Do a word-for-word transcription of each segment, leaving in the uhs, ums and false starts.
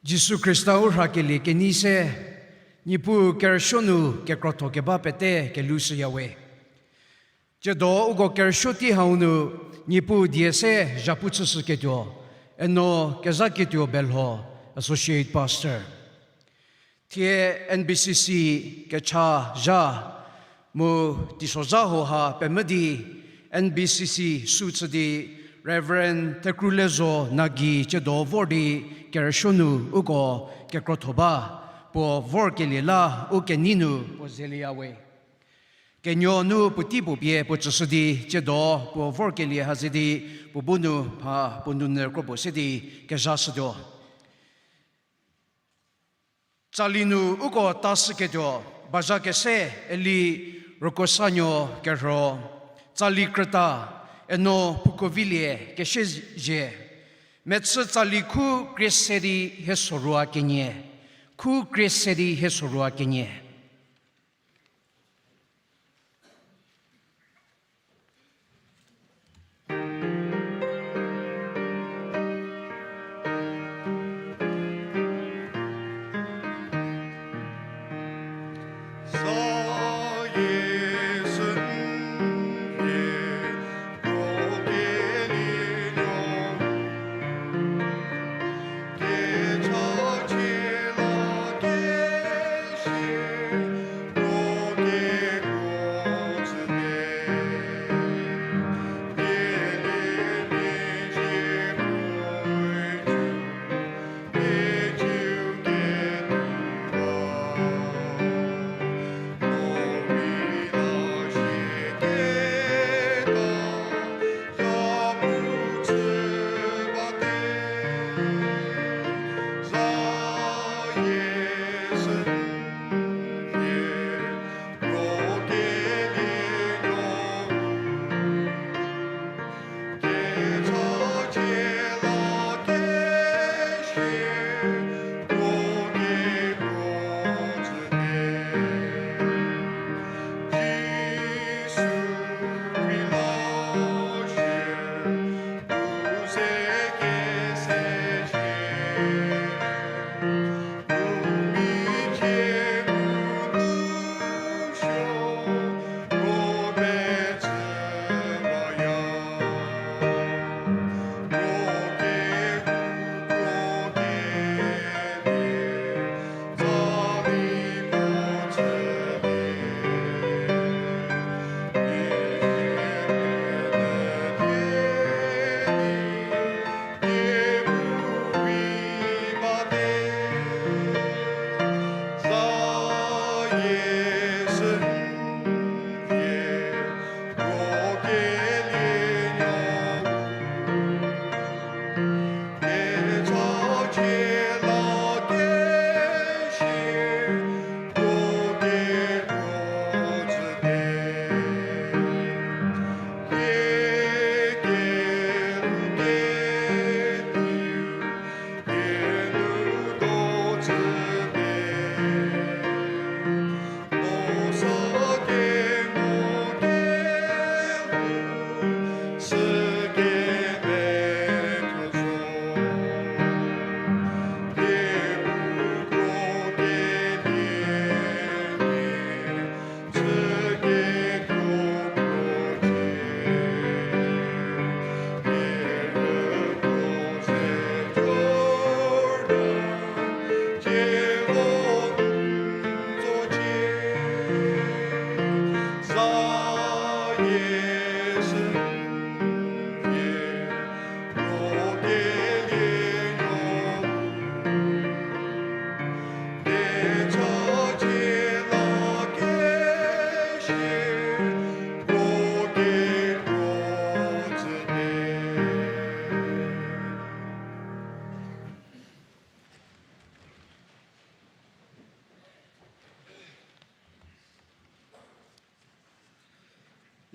Jisu Khrista u rhakelie kenei se, Niepuu kerüsuo nu kekrotho keba pete kelushüya we. Tsiedo uko kerüsuo tei hau nu, Niepuu die se zhapu chüshüketuo, Eno Kezhaketuo Belho, Associate Pastor. Thie N B C C kecha zha mu teisozha hauha pemvü di N B C C sü chü di Reverend Tekrulezo Nagi tsiedo vor di kerüsuo nu uko kekrotho ba, puo vorkelie la u kenei nu puo zelieya we. Kenuo nu puotei puo pie puo tsüshü di tsiedo puo vorkelie ha ze di puo bu nu mha puo nunyü kro puo se di kezhashütuo. Tsali nu uko tashüketuo, Bazhakese Eli Rokosanuo Kerho, tsali krüta, Eno Phukovilie Kesiezie, mechü tsali khu krie se di hie sorou kenie, khu krie se di hie sorou kenie.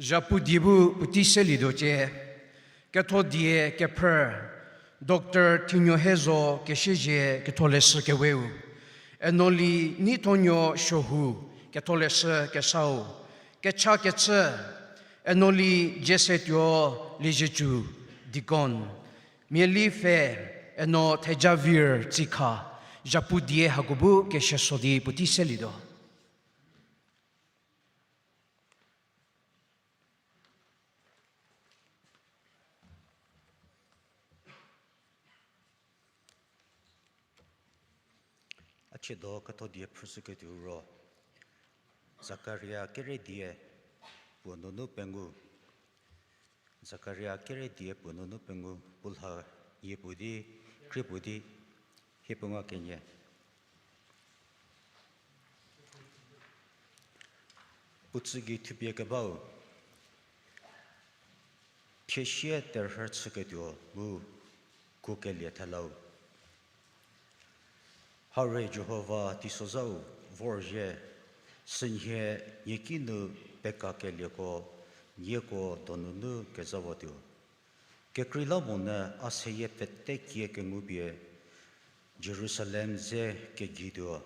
Zhapu die bu puotei selietuo cie, ketho die kephrü, Doctor Thinuohezo Kesiezie ketholeshü keweu, Enoli Neithonuo Suohu ketholeshü kesau, kecha kechü, Enoli Jiesetuo Liezietsu, deacon, miali pfhe, Eno Thejavir Tsikha, Zhapu die hako bu kesieso di puotei selietuo. A chiedo ketho die phrüshüketuo ro, Zakaria kere die puo nunu pengou. Zakaria kere die puo nunu pengou, puo lha nie puo di, krie puo di, hie pengou kenie. Puo tsü gei thupie kebau, thiesie terhü chüketuo mu kuokelie thelau. Harie Jihova teisozhau vorzhie, sünhie nieki nu pekakelieko nieko donunu kezhawatuo. Kekreilamonyü a seyie pete kie kengupie Jerusalem ze kegituo,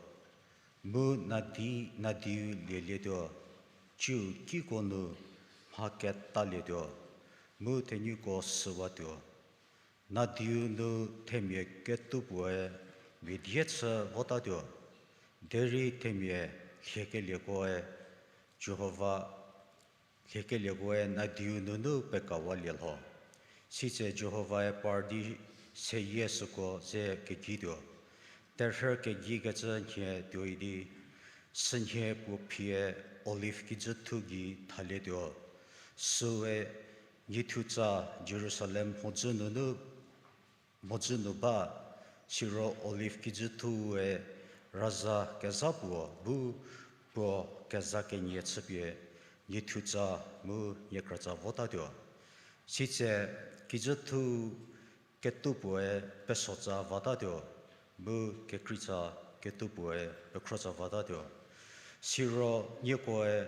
mu nadi, nadiu lielietuo, ciu kiko nu mha ketalietuo, mu thenuko süwatuo. Nadiu nu themia ketupuoe mia die chü votatuo, derei themia lhiekelieko-e Jihova, lhiekelieko-e nadiu nunu pekawalie lho. Sitse Jihovae par di seyie süko ze kegituo. Terhü kegikecü nhie tuoi di, sünhie puo phie Olive kijüthu gei thalietuo. Süe niethutsa Jerusalem mhodzü nunu mhodzü nu ba, siro Olive kijüthue raza kezha puo bu puo kezha kenie chüpie niethutsa mu niekratsa votatuo. Sitse kijüthu ketupuoe pesotsa vatatuo, mu kekreitsa ketupuoe pekhrotsa vatatuo. Siro niekoe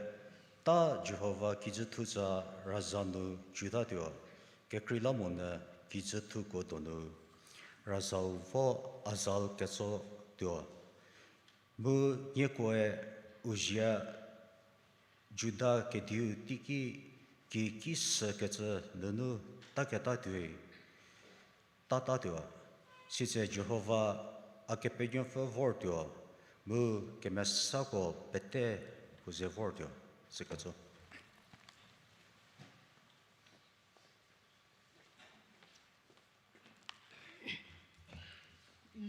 ta Jihova kijüthutsa raza nu jutatuo, kekreilamonyü kijüthuko donu razau vo Azal ketsotuo. Mu niekoe u zhie Juda kediu teiki ki ki sükecü nunu taketa tuoi tatatuo. Sitse Jihova a Kepenuopfü vortuo, mu kemesako pete puo ze vortuo. Sikecü.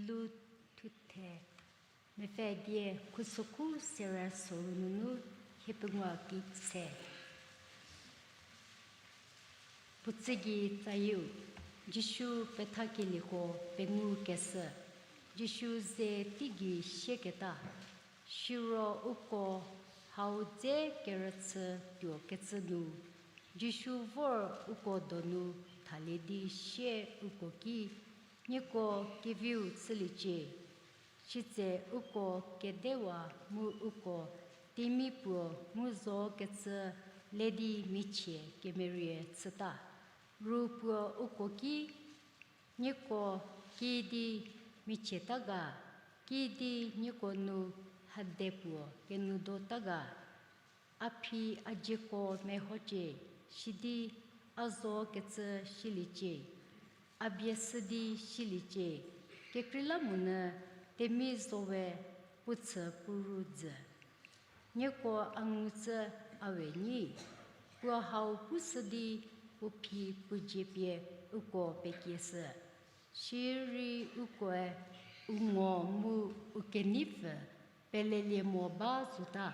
Lu thuthe, mepfü die khusokhu sere soru nunu hiepengou ki se. Puo tsügei tsayieu, Jisu pethakelieko pengou kesü. Jisu ze teigei sieketa, siro uko hau dze kerüchü tuokecü nu, Jisu vor uko donu thalie di sie uko ki, nieko keviu chüliecie. Sitse uko kedewa mu uko temi puo mu zokecü le di michie kemerie chüta. Ru puo uko ki, nieko kiüdi michieta ga, kiüdi nieko nu hade puo kenudota ga. A phi a dzieko mehocie, sidi a zokecü siliecie, a bieshü di siliecie, kekreilamonyü temi zowe puo chü puo ru dzü. Nieko a ngucü a we nyi, puo hau pushü di puo phi puo dzie pie uko pekieshü. Sirei ukoe u ngo mu u keneipfü pelelie mo ba zota,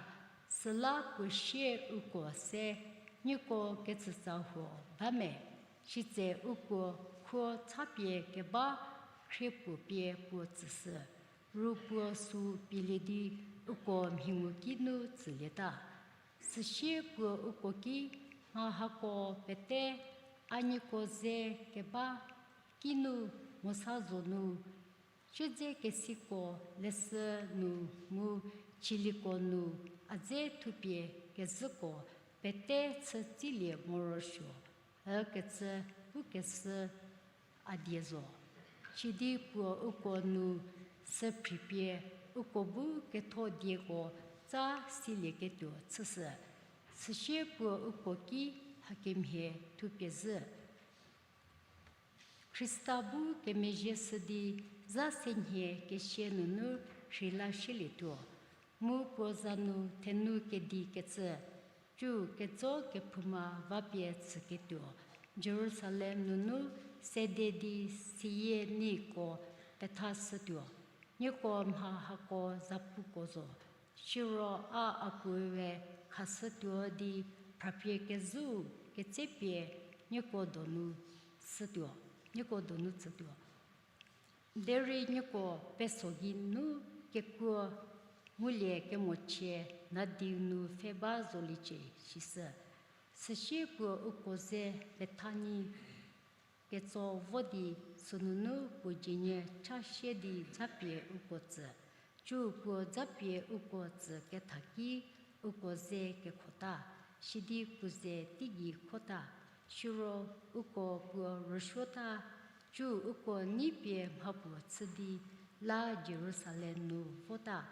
süla puo sie uko se, nieko ketsütsa huo ba me? Sitse uko khuo chapie keba khriepuo pie puo tsüshü, ru puo sü pielie di uko mhingu ki nu tsülieta. Süsie puo uko ki, mha hako pete a nieko ze keba kinu mosa zo nu, siedzekesiko leshü nu mu chiliko nu a dze thupie kezhüko pete chü tsilie morosuo, ükecü pukeshü a die zo. Sidi puo uko nu sü phripie uko bu ketho dieko tsa silieketuo chüshü. Süsie puo uko ki hakemhie thupie zhü. Khrista bu kemezhie shü di Za senhie kesia nunu rheila shilietuo, mu puo za nu thenu kedi kecü, cu ketso kephouma vapie chüketuo, Jerusalem nunu sede di siyie nieko pethashütuo. Nieko mha hako zapuko zo, siro a a puoe khashütuo di phrapie kezhü ketsepie nieko donu tsütuo, nieko donu tsütuo. Derei nieko peso gei nu kekuo ngulie kemochie nadiu nu pfhe ba zoliecie, sisü. Süsie puo uko ze pethanyi ketso vo di sünunu puo dzie nie cha sie di dzapie uko tsü. Cu puo dzapie uko tsü ketha ki uko ze kekhota, sidi puo ze teigei khota, siro uko puo rüsuota, cu uko neipie mhapuo chü di la Jerusalem nu vota,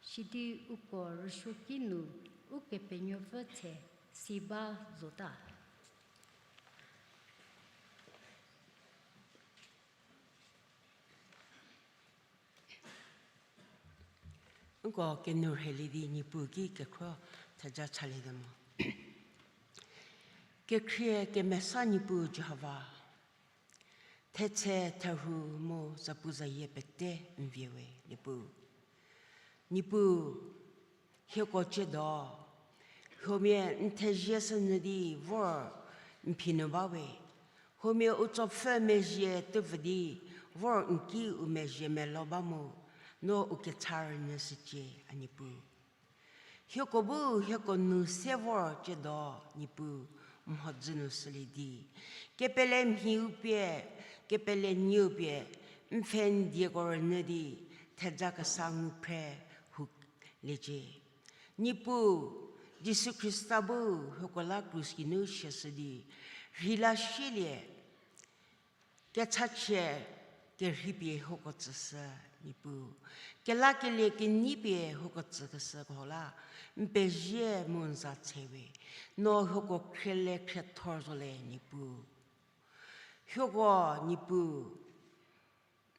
sidi uko rüsuoki nu Ukepenuopfü tse si ba zota. Nko kenu rheilie di Niepuu ki kekhro theja chaliete mo. Kekhrie kemesa Niepuu Jihova, thetse therhu mu zapu zayie pete n vie we Niepuu. Niepuu, hieko ciedo, huomia n thezie shünyü di vor n phi nu ba we, huomia u tsopfü mezhie tepfü di vor n ki u mezhie melo ba mu, no u kecha rünyü shücie, a Niepuu. Hieko bu hieko nu se vor ciedo Niepuu mhodzü nu shülie di, kepele mhiu pie, kepele nieu pie, n pfhe n dieko rünyü di, theja kesa ngu phre hu liecie. Niepuu, Jisu Khrista bu hieko la krus ki nu siashü di, rheila shielie, kechachie kerhei pie hieko tsüshü, Niepuu. Kelakelie kenei pie hieko tsükeshüko la, n pezie mu n za tse we, no hieko khriele khriethor zo le, Niepuu. Hieko, Niepuu,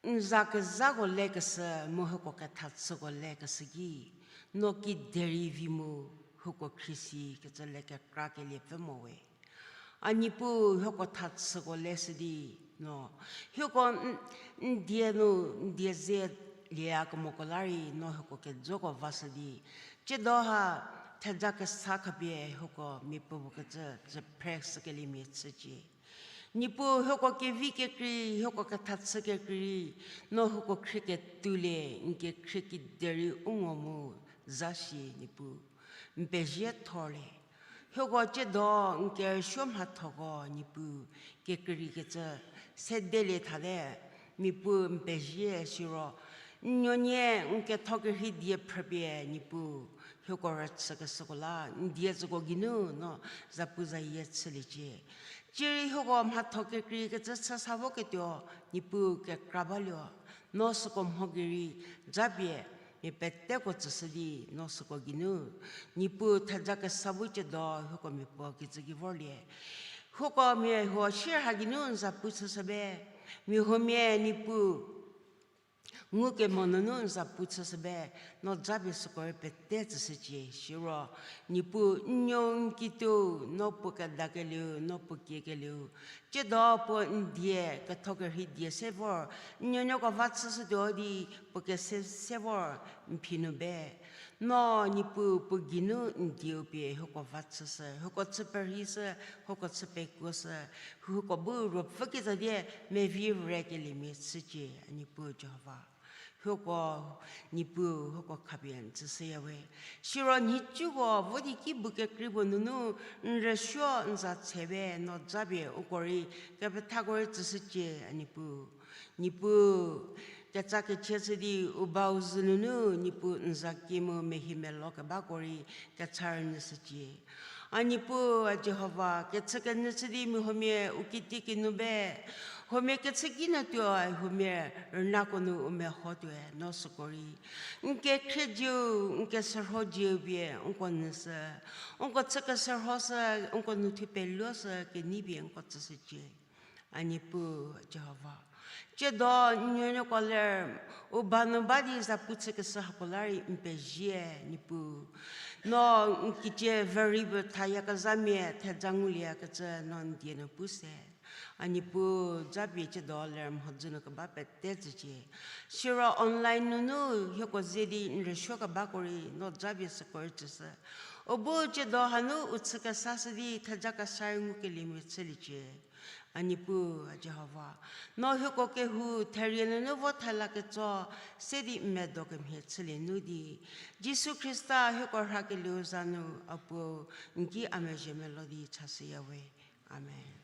n za kezhako lekeshü mu hieko kethachüko lekeshü ki, no kiderei vi mu hieko khriesi kecü le kekrakeliepfü mo we. A Niepuu, hieko thachüko leshü di, no, hieko n, n die nu, n die ze lieyakemoko la rei, no hieko kejoko vashü di, ciedo ha theja kesa khapie hieko miapuopuo kecü, cü phreshükeliemia chücie. Niepuu, hieko kevi kekrei, hieko kethachü kekrei, no hieko khrie ketulie, n kekhrie kiderei u ngo mu za shi, Niepuu. N pezie thorlie. Hieko ciedo n kerüsuo mhathoko, Niepuu, kekreikecü sedelie thate, Niepuu n pezie siro, n nuonie n ketho kerhei die phrüpie, Niepuu, hieko rüchükeshüko la n die tsüko geinu no zapu zayie chüliecie. Cierei hieko mhatho kekreikecü chü sa voketuo, Niepuu kekra baluo, no süko mho gei rei, japie, mia peteko tsüshü di no süko geinu, Niepuu theja kesa bu ciedo hieko miapuo kijü ki vorlie. Hieko mia huo shierha geinu n zapu chüshü be, mia huomia Niepuu ngukemo nunu n zapu chüshü be, no japie süko rei pete tsüshücie siro, Niepuu n nuo n kituo, no puo kedakelieu, no puo kiekelieu, ciedo puo n die ketho kerhei die se vor, n nuonuoko va chüshütuo di puo kese se vor n phi nu be. No Niepuu puo geinu n dieu pie hieko va chüshü, hieko chü perheishü, hieko chü pekuoshü, hieko bu ruopfü kitsa die mevi rekeliemia chücie, a Niepuu Jihova. Hieko, Niepuu, hieko khapie n tsüshüya we. Siro nhicuko vo di ki bu kekrei puo nunu, n rüsuo n za tse be, no japie uko rei kepethako rei tsüshücie, a Niepuu. Niepuu, kecha kechie chü di u bau zhü nunu, Niepuu n za ki mu mehi melo kebako rei kecha rünyü shücie. A Niepuu, a Jihova, kechü kenyü chü di mia huomia u kiti kinu be, huomia kechü ki nu tuo, huomia rünako nu u meho tuoe, no süko rei n kekhrie dieu, n kesürho dieu pie nko nyüshü, nko chü kesürhoshü, nko nu thu peluoshü kenei pie nko tsüshücie. A Niepuu Jihova, Tsiedo n nuonuoko ler u ba nu ba di zapu chükeshü hako la rei n pezie, Niepuu. No n kicie very bu thayakezhamia theja ngulieyakecü no n die nu pu se. A Niepuu, japie tsiedo ler mhodzü nu keba pete tsücie. Siro online nunu hieko ze di n rüsuo kebako rei no japie süko rei tsüshü. U bu tsiedo hanu u chükesashü di theja kesa rei ngukeliemia chüliecie. A Niepuu, a Jihova, no hieko kehou therie nunu vo thela ketso se di n medo kemhie chülie nu di, Jisu Khrista hieko rhakelieu za nu a Puo, n ki a mezhie melo di chashüya we. Amen.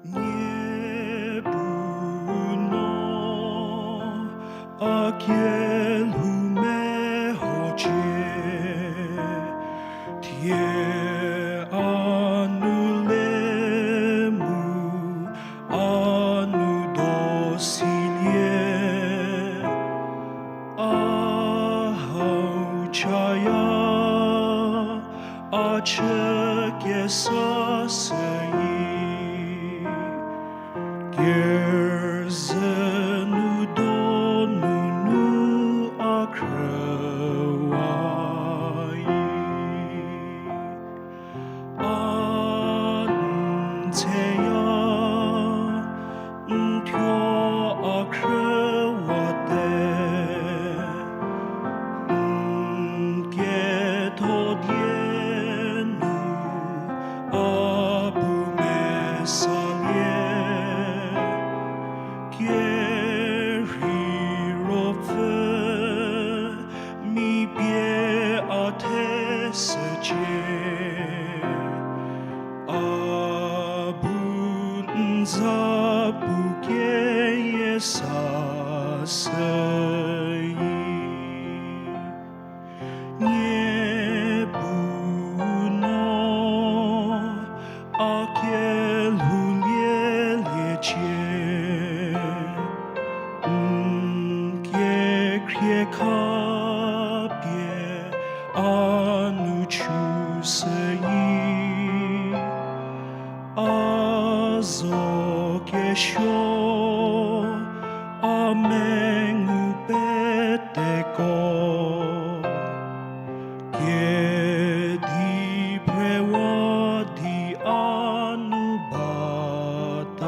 Nie bu no a kelhou mehocie, thie a nu le mu a nu do silie. A hau chaya, a chü kesa süi, kerüzhü nu donu nu a khrüwa-i. A n theya, n thuo a khrüwate, n ketho die nu a bu mesalie. Kerhei Ruopfü mi pie a theshücie, a bu n za pu keyie sa süi. Nie bu no a kelhou lieliecie, n kekhrie khapie a nu chüshüi. A zo kesuo a mengu peteko, kediphrewa di a nu bata-i.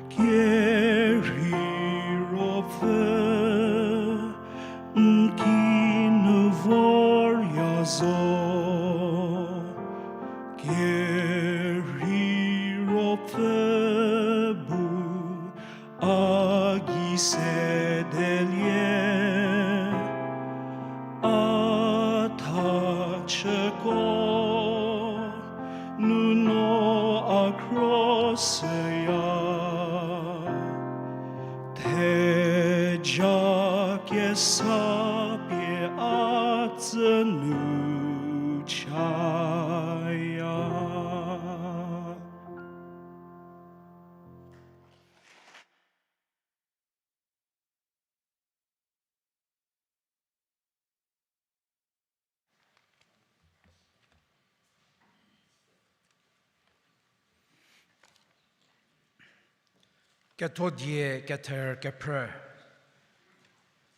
Kerhei Ruopfü n ki nu vorya zo, kerhei Ruopfü bu a gei sedelie, a thachüko nu no a khro süya, theja kesa pie a tsü nu chaya. Kethodie kether kephrü.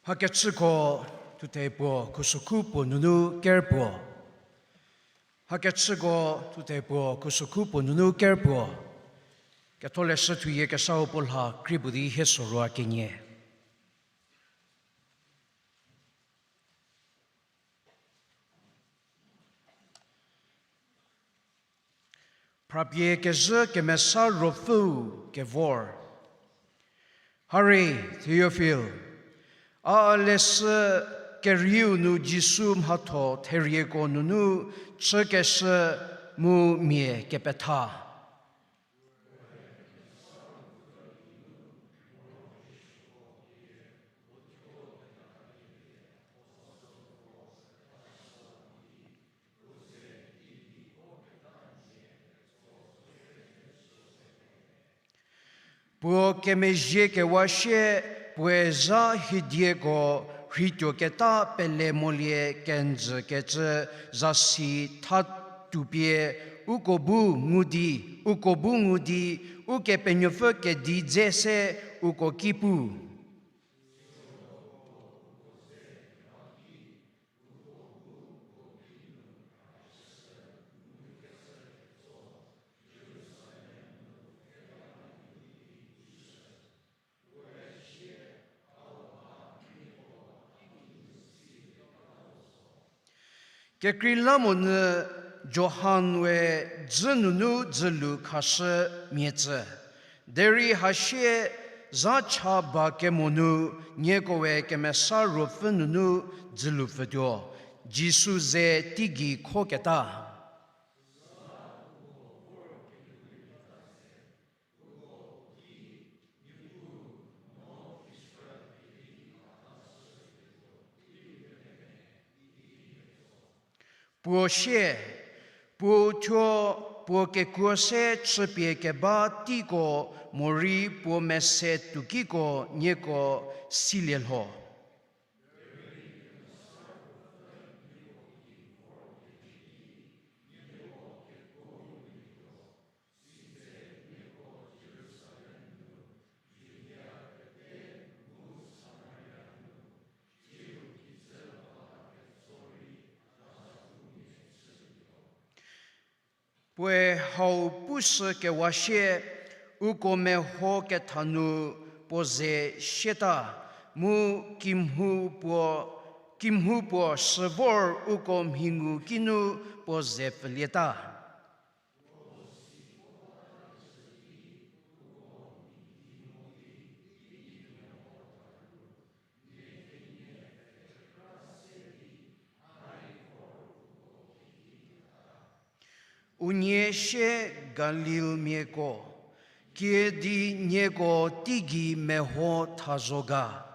Hakechüko thuthe puo khusokhu puo nunu ker puo. Hakechüko thuthe puo khusokhu puo nunu ker puo. Ketholeshü thuyie kesau puo lha kri puo di hie sorou kenie. Phrapie kezhü kemesa Ruopfüu kevor. Hari Theophil, A leshü kerieu nu Jisu mhatho therieko nunu chükeshü mu mia kepetha. Puo kemezhiekewa sie, puoe zha hiedieko rheituoketa pele molie kenjükecü zasi thatuopie, uko bu ngu di, uko bu ngu di, Ukepenuopfü kedi dze se uko ki pu. Kekreilamonyü Johan we dzü nunu dzülu khashü mia tsü. Derei hasie zha cha ba kemo nu nieko we Kemesa Ruopfü nunu dzülu pfütuo, Jisu ze teigei khoketa. Puo sie, puo thuo, puo kekuo se chüpie keba teiko morei puo mese tuokiko nieko silie lho. Puoe hau pushükewa sie, uko meho ketha nu puo ze sieta, mu kimhou puo, kimhou puo shü vor uko mhingu kinu puo ze pfülieta. Unie sie Galilmiako, kiüdi nieko teigei meho tha zo ga?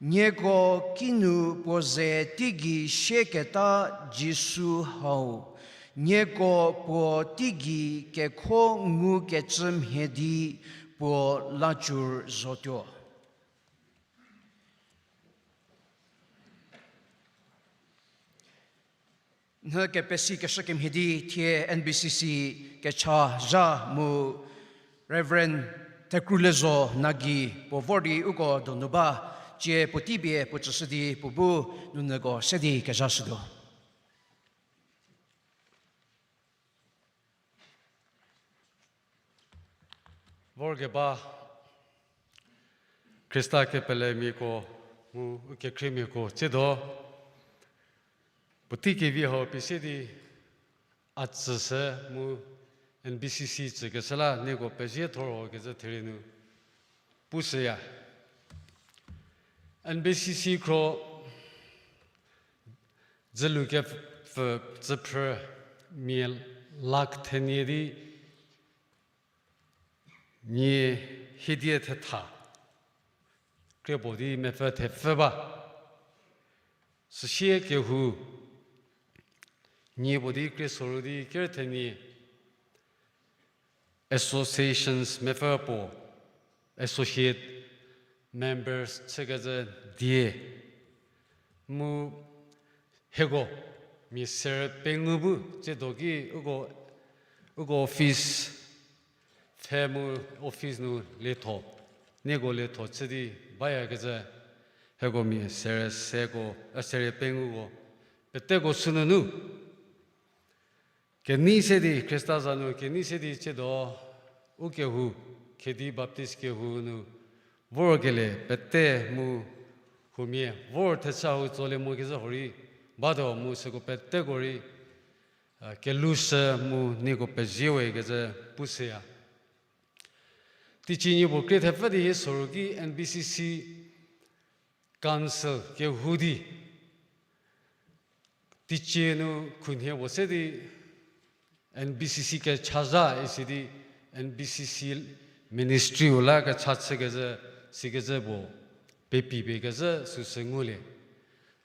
Nieko kinu puo ze teigei sieketa Jisu hau, nieko puo teigei kekho ngukecü mhie di puo lacur zotuo. Nhü kepesi keshü kemhie di thie N B C C kecha zha mu Reverend Thekrulezo Nagi puo vor di uko donu ba, tsie puotei pie puo tsüshü di puo bu nunyüko se di kezhashütuo. Vorkeba Khrista kepelemiako mu ukekhriemiako tsiedo, puotei kevi hau pie se di a tsüshü mu N B C C tsükeshü la nieko pezie thorkecü therie nu pushüya. N B C C khro dzülu kepfü tsüphrü mia lakh thenie di nie hiedie thetha krie puo di mepfü thepfü ba. Süsie kehou nie puo di krie soru di ker thenie associations mepfü puo, associate members chükecü die. Mu hieko mia serü pengou bu tsiedo ki uko, uko office pfhe mu office nu lietho, nieko lietho chü di bayakecü hieko mia serü seko, a serü penguko peteko sünunu kenei se di, Khrista za nu kenei se di tsiedo ukehou, Khedi Baptist kehou nu vorkelie pete mu huomia vor thechü hau tsolie mokecü hurei batuo mu süko peteko rei kelushü mu nieko pezie we kecü pushüya. Teicie nie puo krie thepfü di hie soru ki N B C C council kehou di, teicie nu khunhie puo se di, N B C C kechazha isi di, N B C C ministry-u la kecha chükezhü, sikezhü puo, pepi pie kezhü süsü ngulie.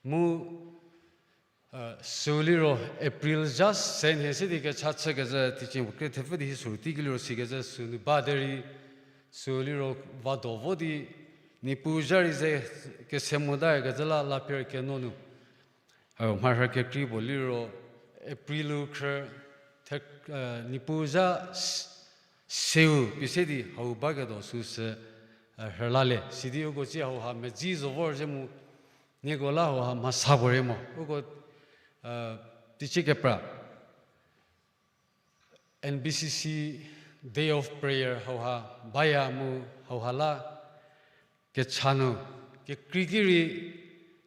Mu, süu liro April zha se nhie se di kecha chükezhü, teicie puo krie thepfü di hi süu teiki liro sikezhü sünu ba derei, süu liro vado vo di, Niepuu zha rei ze kese mota kezhü la, la pie keno nu, mharhü kekrei puo liro, April-u khrü, the, Niepuu zha s-, seu pie se di hau baketuo süsü, rhülalie. Sidi uko tsie hauha medzi zo vor zhie mu, nieko la hauha mhasa puorei mo. Uko, teicie kepra, N B C C Day of Prayer hauha baya mu hauha la kecha nu, kekreiki rei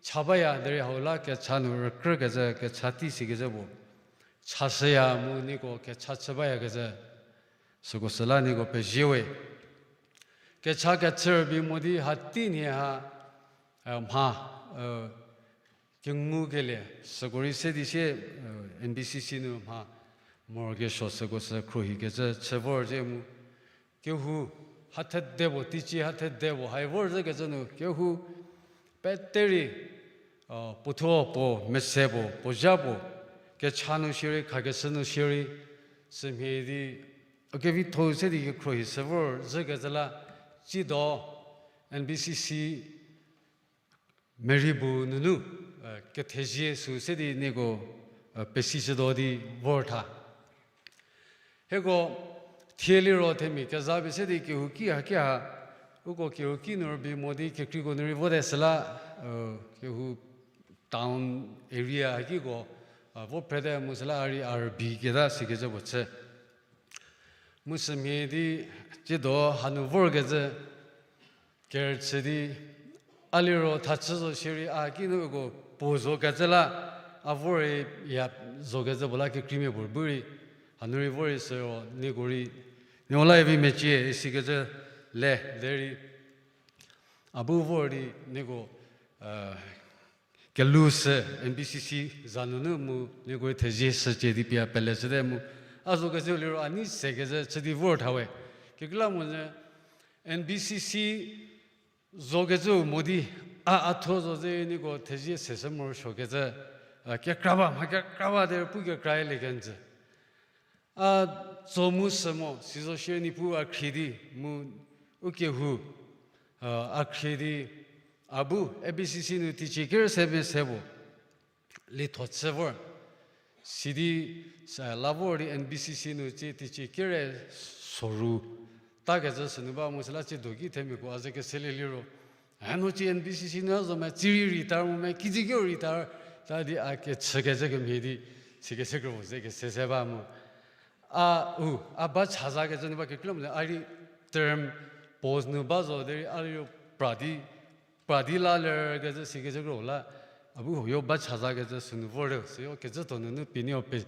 cha baya derei hau la kecha nu rükrükezhü, kecha tei sikezhü puo chashüya mu nieko kecha chü bayakezhü, süko süla nieko pezie we. Kecha kechü rübei mo di hatei nhie ha, mha, kengukelie, süko rei se di sie, N B C C nu mha morokesuo süko sü khruohikecü chü vor zhie mu, kehou ha thede puo, teicie ha thede puo hai vor zhükecü nu kehou pete rei, puothuo puo, mese puo, puo zha puo, kecha nu shierei, khakeshü nu shierei, sümhie di, u kevitho-u se di kekhruohi sü vor zhükecü la, tsiedo N B C C Maribu nunu, kethezie süu se di nieko, pesishütuo di vor tha. Hieko thie liro themia keza pie se di kehouki haki ha, uko kehouki nu rübei mo di kekreiko nu rei vote süla, kehou town area hakiko, vo phrete mu süla a rei a rübei keta sikecü puo chü. Mu sümhie di tsiedo hanu vorkezhü, kerüchü di, a liro thachü zo shierei a kinu uko puo zokecü la, a vor rei ya zokecü puo la kekreimia puo bu rei, hanu rei vor rei süro nieko rei, nieko la vi mecie isikecü le derei, a bu vor di nieko, kelu sü N B C C za nunu mu nieko rei thezie shücie di pie a pele shüte mu, a zokecü liro a nei sekecü chü di vor tha we. Kekreilamonyü N B C C zokecü mo di, a a thuo zo ze nieko thezie seshü morosuokecü, kekra ba, mha kekra ba derei pu kekra-e le kenjü. A tso mu sü mo, si zo shie Niepuu a khrie di, mu u kehou, a khrie di, a bu N B C C nu teicie kere se mese puo lietho chü vor. Sidi, la vor di N B C C nu tsie teicie kere soru takecü sünu ba mu süla tsiedo ki themiako a ze keselie liro, a no tsie N B C C nu a zo me, tsie rei retire mo me, kijü kio retire, ta di a kechükecü kemhie di, sikecü kro ze kese se ba mu. A, u, a ba chazakecü nu ba kekreilamonyü a rei term post nu ba zo derei a rei pra di, pra di la lerkecü sikecü kro la, a bu huoyo ba chazakecü sünu vor le, süyo kecü to nunu pie nieko pe,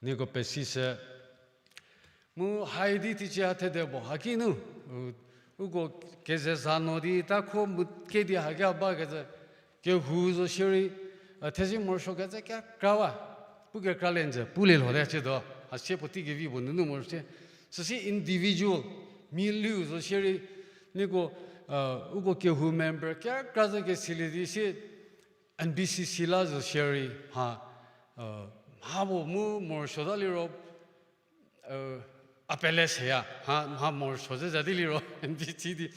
nieko pesishü. Mu hai di teicie ha thede puo, haki nu, u, uko keze za no di, ta kho mu ke di haki a bakecü, kehou zo shierei, a, thezie morosuokecü kekra wa, pu kekra le njü, pulie lhote chütuo, a sie puotei kevi puo nunu morosuo. Süsie individual, miliu zo shierei, nieko, uko kehou member kekra zo kesilie di sie, N B C C la zo shierei, mha, mha puo mu morosuota liro, a pele seya, mha, mha morosuo ze za di liro, N B C C di,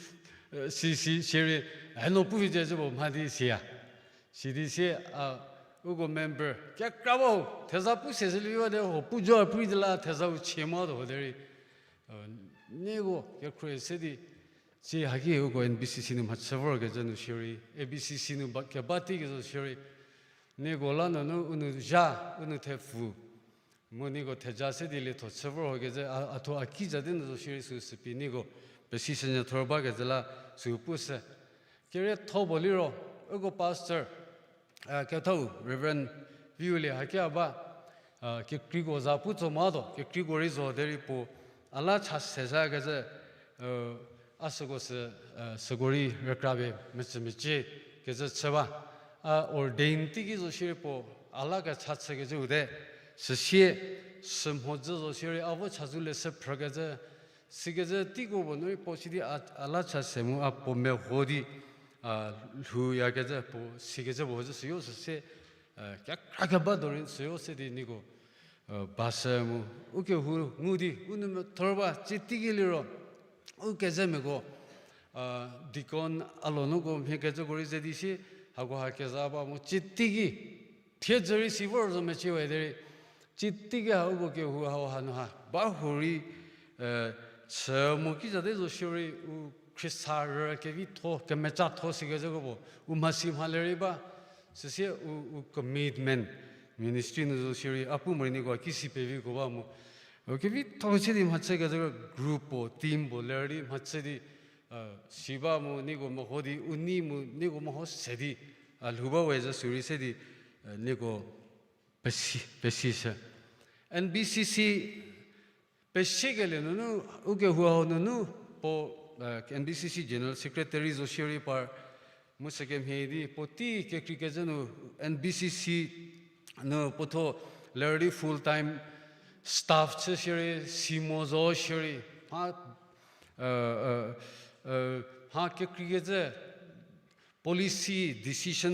si, si, shierei, a no pu vi ze zhü puo mha di siya. Sidi sie, a, uko member kekra ba, theza pu se shülie ba de ho, pu jo a pu di la theza u chie motuo ho derei, nieko kekhruohi se di, tsie haki uko N B C C nu mhachü vorkecü nu shierei, A B C C nu ba, keba teikezü shierei, nieko la nunu u nou zha, u nou thepfu, mu nieko theja se di lietho chü vorkecü, a, a thuo a ki za di nu zo shierei süsü pie nieko pesishünyü thor bakecü la süu pu se. Kerietho puo liro, uko pastor, a, kethau Reverend Viulie haki a ba, a, kekreiko za pu tso motuo, kekreiko rei zo derei puo, a la cha seshükezhü, a süko sü, a, süko rei rükra pie mecü mecie, kecü chü ba. A ordain teiki zo shierei puo a la kecha chükecüu te. Süsie, sümhodzü zo shierei a vo chazou leshü phrükecü, sikecü teiko puo nu rei puo sidi a, a la cha se mu a puo meho di, a, lhouyakecü puo, sikecü puo zhü süyo süsie, a, kekra keba do rei süyo se di nieko, a, ba se mu, u kehou ngu di, u nou methor ba, tsie teiki liro, u kezemiako, a, deacon a lo nuko mhie kecüko rei ze di sie, hako ha keza ba mu, tsie teiki, thiedzü rei si vor zo mecie we derei, tsie teiki ha uko kehou hau hanu ha ba hu rei, e, chü mo ki zate zo shierei u Khrista rü kevitho, kemecatho sikecüko puo, u mhasi mhale rei ba, süsie u, u commitment, ministry nu zo shierei a pu morei nieko ki si peviko ba mu. U kevitho chü di mhachükecü group puo, team puo ler di mhachü di, e, si ba mu nieko meho di, u nei mu nieko meho se di, a lhou ba we zhü sürei se di, e, nieko pesi, pesi se. N B C C, pesikelie nunu, u kehou hau nunu, puo, e, N B C C General Secretary zo shierei par, mu sükemhie di, puotei kekreikecü nu, N B C C nu puotho ler di full time staff chü shierei, si mo zo shierei, mha, e, e, e, mha kekreikecü, policy, decision,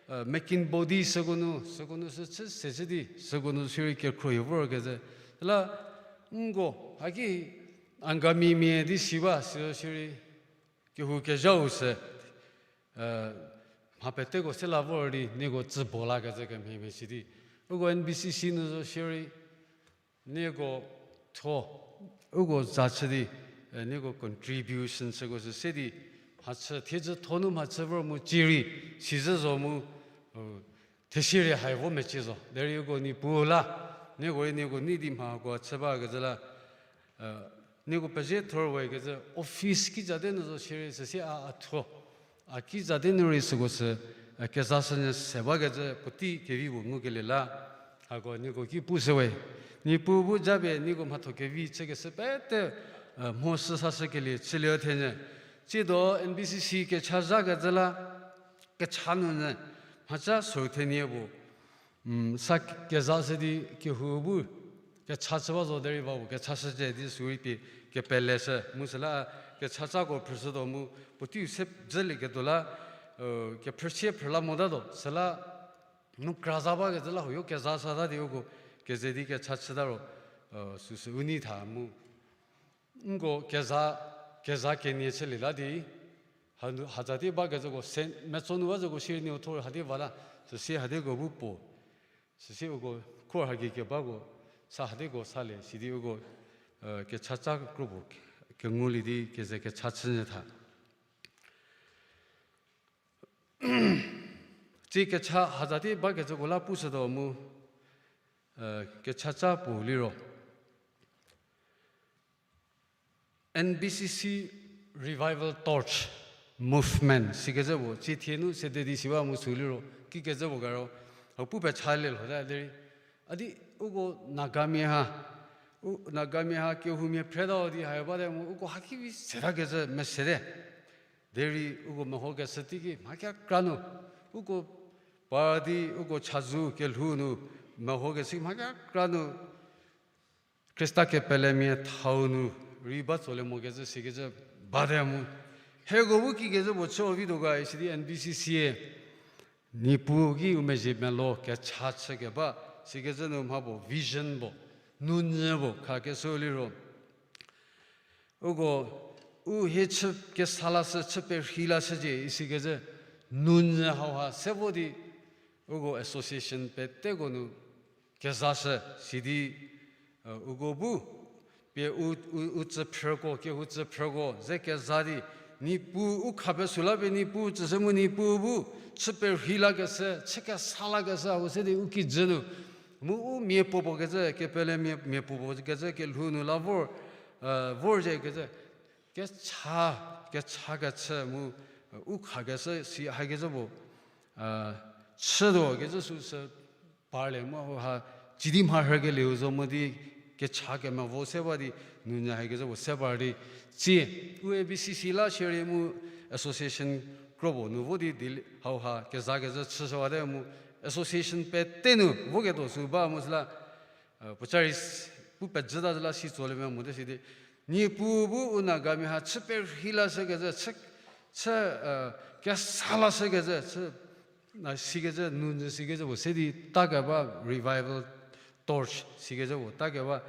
e, making body süko nu, süko nu sü chü se chü di, süko nu shierei kekhruohi vorkecü. Süla, nko, haki, Angamimia di si ba, sü shierei, kehou kezhau se, e, mha peteko se la vor di, nieko tsübo lakecü kemhie mhie si di. Uko N B C C nu zo shierei, nieko tho, uko za chü di, e, nieko contribution süko sü se di, mhachü, thiedzü tho nu mhachü vor mu cierei, sizhü zo mu, e, thesierei hai vo mecie zo. Derei uko Niepuu la, nieko rei nieko nei di mhako chü bakecü la, e, nieko pezie thor we kecü office ki zate nu zo shierei süsie a, a thuo. A ki zate nu rei süko sü, e, kezashünyü se bakecü puotei kevi puo ngukelie la. Hako nieko ki pushü we. Niepuu bu japie nieko mhatho kevi chükeshü pete, e, mhoshü sashükelie chülie thenyü. Tsiedo N B C C kechazakecü la, kecha nunyü, mhaca sü thenie puo. Sa kezashü di kehou bu, kecha chü ba zo derei ba puo, kechashücie di sürei pie kepeleshü. Mu süla kechacako phrüshütuo mu, puoteiu se dzülieketuo la, e, kephrüsie phrü la motatuo. Süla, nu kra za bakecü la huoyo kezashüta di uko, keze di kecha chüta ro, e, süsü u nei tha mu. Nko keza, keza kenie chülie la di, hanu, haza di bakecüko, se, metso nu bazüko shierei nieko thor ha di va la, süsie hadiko bu puo. Süsie uko, khor hagi kebako, sa hadiko salie, sidi uko, e, kechaca kropuo, kengulie di keze kecha chünyü tha. Tsie kecha haza di bakecüko la pushütuo mu, e, kechaca puo liro. N B C C Revival Torch Movement sikecü puo, tsie thie nu sede di si ba mu sü liro, kikecü puo karo, hau pu pecha le lho ta derei. A di uko Nagamia ha, u, Nagamia ha kehoumia phretau di hai bate mu, uko hakivi setakecü mesete. Derei uko mehokeshü teiki mha kekra nu, uko pa di uko chazou kelhou nu mehokeshü mha kekra nu, Khrista kepelemia thau nu rei ba tsolie mokecü sikecü bate mu. Hieko bu kikecü puo chü vituo ga isi di N B C C-e Niepuu ki u mezhie melo kecha chükeba, sikecü nu mha puo vision puo, nunyü puo khakeshü liro. Uko, u hie chü kesa lashü, chü perhei lashücie isikecü, nunyü hauha se vo di, uko association peteko nu kezashü, sidi, e, uko bu, pie u, u, u tsüphrüko, kehou tsüphrüko ze keza di, Niepuu u khape süla pie Niepuu tsüshü mu Niepuu bu, chü perhei lakeshü, chü kesa lakeshü hau se di u kijü nu, mu u mia puopuo kecü, kepele mia, mia puopuo kecü kelhou nu la vor, e, vorzhie kecü, kecha, kecha kechü mu, e, u khakeshü si hakecü puo, e, chütuo kecü süsü parlie mu ha, cidi mharhükelieu zo mo di kecha kemevo se ba di, nunyü hakecü puo se par di, tsie, u N B C C la shierei mu association kro puo nu vo di di hauha kezakezhü chüshüwate mu association pete nu voketuo sü ba mu süla, puoca rei pu pejüta züla si tsolie me mote sidi. Niepuu bu u Nagamia ha chü perhei lashükezhü, chü, chü, kesa lashükezhü, chü, na sikecü, nu nyü sikecü puo se di takeba revival torch sikecü puo takeba,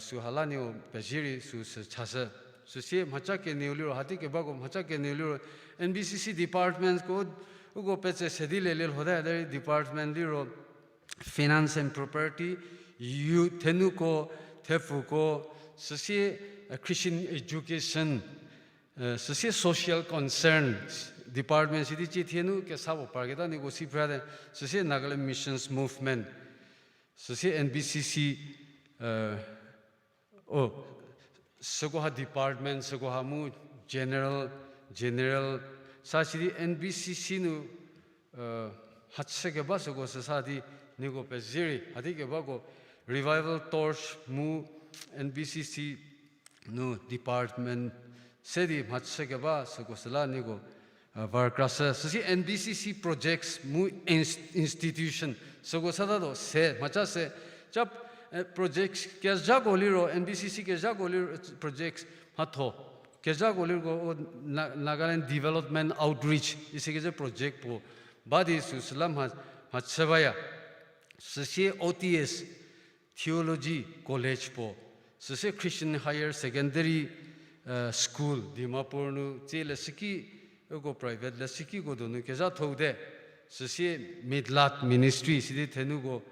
süha la nieko pezie rei süsü chashü. Süsie mhaca kenieu liro, hati kebako mhaca kenieu liro, N B C C departmentko, uko petse se di lelie lhote, derei department liro, Finance and Property, Youth, thenuko, thepfuko, süsie, Christian Education, süsie Social Concerns Department sidi cie thie nu kesa puo parketa nieko si phrate, süsie Nagaland Missions Movement, süsie N B C C, o, sükoha department, sükoha mu general, general, sa sidi N B C C nu, mhachü keba süko süsa di nieko pezie rei, hati kebako Revival Torch mu N B C C nu department se di mhachü keba süko süla nieko, var krashü. Süsie N B C C projects mu institution süko sütatuo se mhaca se, ca, projects kezhako liro, N B C C kezhako liro, projects mhatho kezhako liro, Nagaland Development Outreach isikecü project puo ba di süsüla mhachü baya. Süsie O T S, Theology College puo, süsie Christian Higher Secondary School Dimapur nu tsie leshüki, uko private leshükiko donu kezhathote, süsie Midlat Ministry sidi thenuko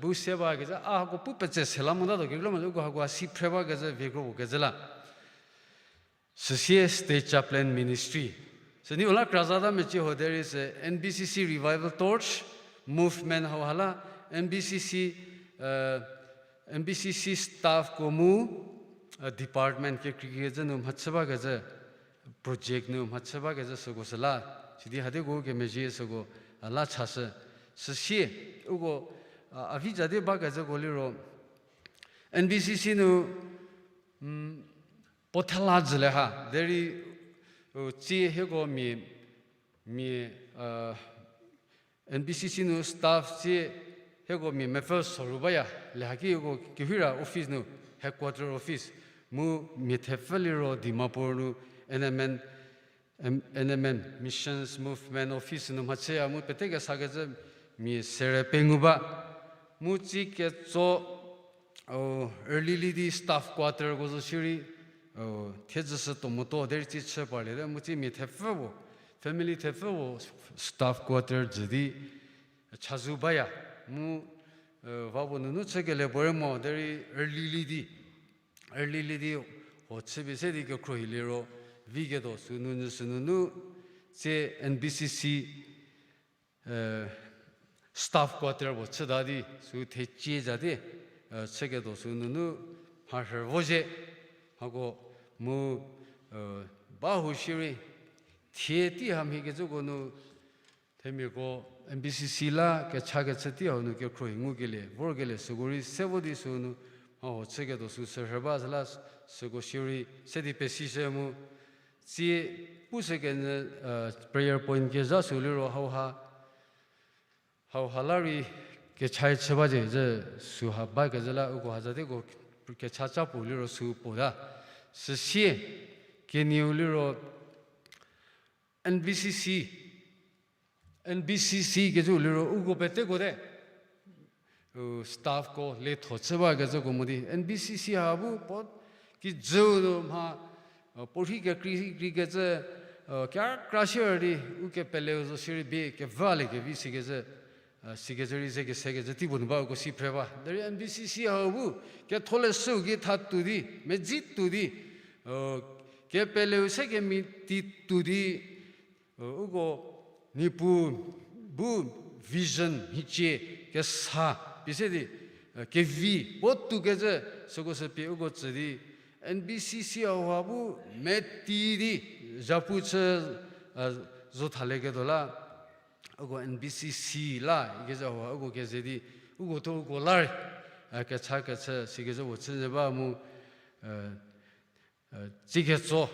bu se bakezhü, a hako pu petse se la motatuo kekreilamonyü uko hako si phre bakezhü, vie kro puo kezhü la. Süsie State Chaplain Ministry. Süniu la krazata mecie ho derei sü N B C C Revival Torch Movement hauha la N B C C, N B C C staffko mu, department kekreikecü nu mhachü bakezhü, project nu mhachü bakezhü süko süla, sidi hatiko kemezhie süko, la chashü. Süsie, uko, a vi ja di bakezhüko liro, N B C C nu, puo thela jülie ha derei, tsie hieko mia, mia, N B C C nu staff tsie hieko mia mepfü soru baya, le haki uko kehira office nu, headquarter office, mu mia thepfü liro Dimapur nu, N M N, N M N Missions Movement Office nu mhachüya mu pete kesakecü mia sere pengou ba. Mu tsie ketso, early li di staff quarterko zo shierei, thiedzüshü tuo motuo derei tsie chü parliete mu tsie mia thepfü puo, family thepfü puo staff quarter jü di chazou baya. Mu, va puo nunu chükelie puorei mo derei early li di, early li di, ho chüpie se di kekhruohi liro, viketuo sü nunyü sünunu, tsie N B C C staff quarter puo chüta di sü thecie za di, chüketuo sü nunu mharhü vozhie, hako mu, ba hu shierei, thie tei hamhiekecüko nu, themiako N B C C la kechakechü tei hau nu kekhruohi ngukelie vorkelie süko rei se vo di sünu, mha ho chüketuo sü sürhü ba süla, süko shierei se di pesishü mu, tsie pushükenyü, prayer point kezha sü liro hauha, hauha la rei kechai chü ba zie, süha bakezhü la uko haza teko kecha cha puo liro sü puo ta. Süsie, kenieu liro, N B C C, N B C C kecü liro uko peteko te, staffko letho chü bakecüko mo di, N B C C ha bu puo kijüu nu mha, puorhi kekrei, kreikecü, kekra sier di, u kepeleu zo shierei bie kevülie kevi sikecü, sikecü rei ze kesekecü tei puo nu ba uko si phre ba. Derei N B C C hau bu, ketholeshü gei tha tuo di, medzi tuo di, kepeleu se kemeti tuo di, uko Niepuu bu vision mhicie kesa pie se di, kevi puo tuokecü süko sü pie uko tsü di, N B C C hauha bu meti di, zhapu chü, zo thalieketuo la, uko N B C C la ikecü hauha uko keze di, uko thuo uko la rei, kecha kechü sikecü puo chünyü ba mu, tsie ketso,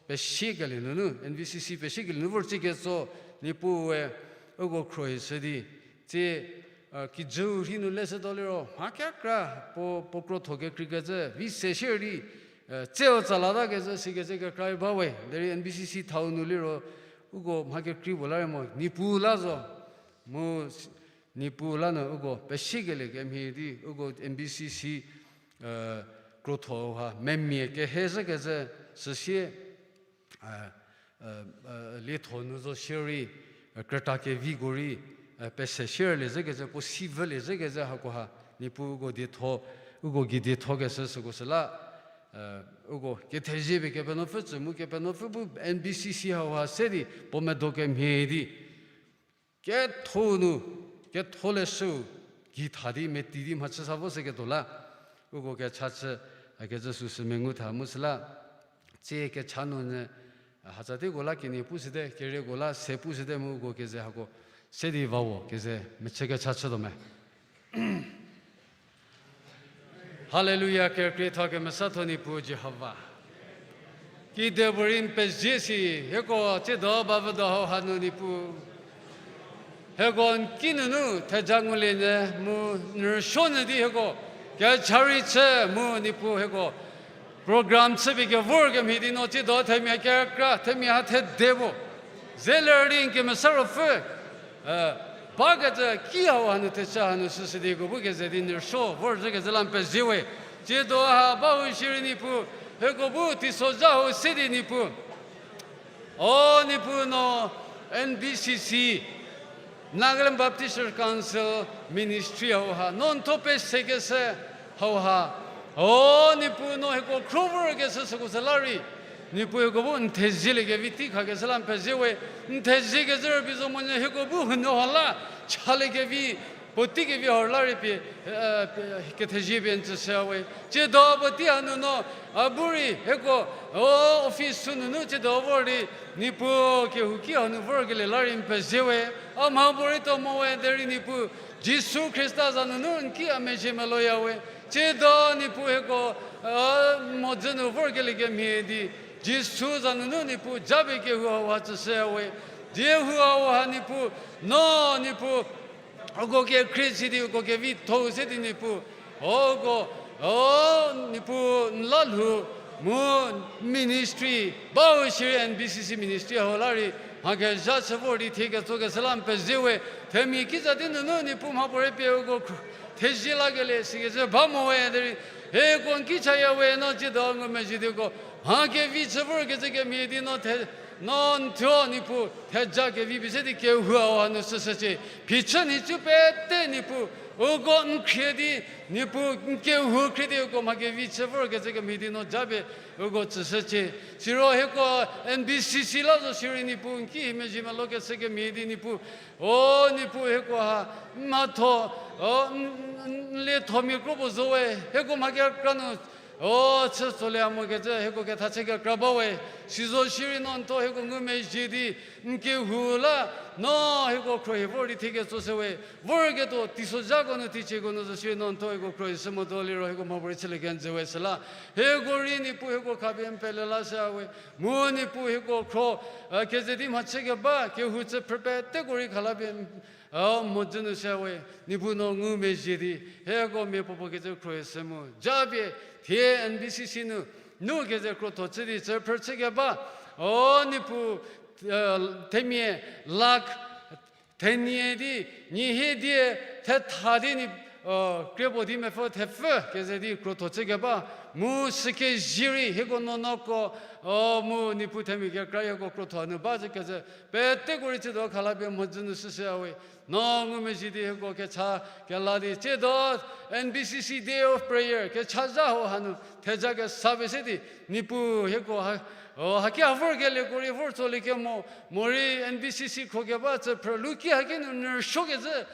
pesiekelie nunu, N B C C pesiekelie nu vor tsie ketso, Niepuue, uko khruohishü di, tsie, kijüu rhi nu leshütuo liro, mha kekra, puo, puo krotho kekreikecü, vi se shierei, tseu tsalatakecü, sikecü kekra ba we, derei N B C C thau nu liro, uko mha kekrei puo la rei mo, Niepuu la zo, mu, Niepuu la nu uko pesiekelie kemhie di, uko N B C C, krotho ha, memia kehezhükecü, süsie, lietho nu zo shierei, krüta keviko rei, pese shierlie zhükecü, puo si vülie zhükecü hakoha, Niepuu uko dietho, uko gei diethokeshü süko süla, uko kethezie pie Kepenuopfü tsü mu Kepenuopfü bu N B C C hauha se di, puo medo kemhie di, ketho nu, ketholeshüu, gei tha di, meti di, mhachü sa vo shüketuo la, uko kecha chü, akecü süsü mengu tha mu süla, tsie kecha nu nyü, hatsa teiko la kenie pushüte, kerieko la se pushüte mu uko keze hako, se di vawo keze, mechü kecha chütuo me. Haleluya, kerükrietho kemesatho Niepuu Jihova. Kidepuorei n pezie si, hieko tsiedo ba vüdo hau hanu Niepuu. Hieko n ki nunu theja ngulie nyü mu n rüsuo nyü di hieko kecha rei chü mu Niepuu hieko program chüpie kevor kemhie di no tsiedo themia kekra, themia ha thede puo. Zeler di n kemesa ruopfü, bakecü ki hau hanu thechü hanu süsü di ko bu keze di n rüsuo vor zhükecü la n pezie we. Tsiedo ha bahou shierei Niepuu, hieko bu teisozha hau se di Niepuu. O Niepuu no N B C C, Nagaland Baptist Church Council ministry hauha, no n thuo pesekeshü hauha. O Niepuu no hieko khro vorkeshü süko sü la rei. Niepuu hieko bu n thezielie kevi tei khakeshü la n pezie we, n thezie kezhü rübei zo monyü hieko bu hunuo ha la, chalie kevi, puotei kevi hau la rei pie, kethezie pie n tsüshü we. Tsiedo puotei hanu no, a bu rei hieko, o office sü nunu tsiedo vor di, Niepuu kehouki hanu vorkelie la rei n pezie we, a mhapuorei tuo mo we derei Niepuu, Jisu Khrista za nunu n ki a mezhie meloya we. Tsiedo Niepuu hieko, mhodzü nu vorkelie kemhie di, Jisu za nunu Niepuu japie kehou hauha tsüshü we. Die hou hauha Niepuu, no Niepuu, uko kekhrie si di uko kevitho-u se di Niepuu, uko, o Niepuu n la lhou, mu ministry, bau shierei N B C C ministry hau la rei, mha kezha chü vor di thie ketsokeshü la n pezie we, themia kiza di nunu Niepuu mhapuorei pie uko thezie lakelie sikecü ba mo we derei, hieko n ki chaya we no tsiedo ngumezhie di uko mha kevi chü vorkecü kemhie di no, no n thuo Niepuu theja kevi pie se di kehou hau hanu süshücie. Phichü nhicu pete Niepuu, uko n khrie di, Niepuu n kehou khrie di uko mha kevi chü vorkecü kemhie di no japie uko tsüshücie. Siro hieko N B C C la zo shierei Niepuu n ki hie mezhie melokeshü kemhie di Niepuu, o Niepuu hieko ha, n mhatho, o n liethomia kro puo zo we, hieko mha kekra nu, o chü tsolie mokecü hieko ketha chü kekra ba we, sizo shierei no n thuo hieko ngumezhie di, n kehou la, no hieko khruohi vor di thie ketsoshü we, vorketuo teisozhako nu teicieko nu zo shierei no n thuo hieko khruohi shü motuo liro hieko mhapuorei chülie kenjü we süla, hieko rei Niepuu hieko khapie n pele lashü we, mu Niepuu hieko khro, keze di mhachü keba kehou chü phrü peteko rei khala pie, o mhodzü nu shü we, Niepuu no ngumezhie di, hieko mia puopuo kecü khruohi shü mu japie, thie N B C C nu, nu keze krotho chü di chü phrü chü keba, o Niepuu, themia lakh thenie di, nyi hie die, thetha di ni, krie puo di mepfü thepfü keze di krotho chü keba, mu sükezie rei hieko nuonuoko, o mu Niepuu themia kekra hieko krotho nu ba zhükecü peteko rei chütuo khala pie mhodzü nu shüshü we, no ngumezhie di hieko kecha kela di tsiedo N B C C Day of Prayer kecha zha hau hanu theja kesa pie se di Niepuu hieko ha, o haki ha vorkelieko rei vor tsolie kemo, morei N B C C khro keba chü phrü luki haki nu n rüsuokecü,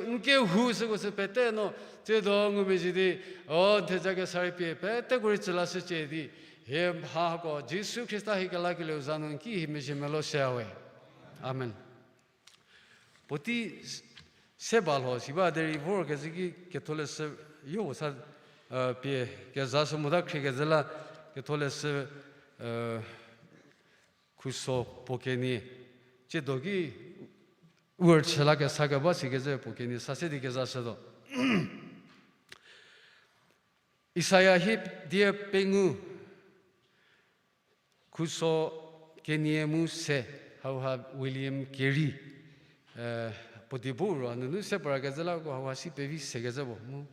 n kehou süko sü pete no tsiedo ngumezhie di, o theja kesa rei pie peteko rei tsü lashücie di, hie mha hako Jisu Khrista hie kelakelieu za nu n ki hie mezhie meloshü we. Amen. Puotei se ba lho si ba derei vorkezhü ki ketholeshü yo sa, pie kezashü mota khriekecü la ketholeshü, eh, khuso puo kenie, tsiedo ki u rüchü la kesa keba sikecü puo kenie sa se di kezashütuo. Isaia hie die pengou, khuso kenie mu se, hauha William Carey, eh, puo die bu ro nunu se parkecü la ko hauha si pevi sekecü puo mu.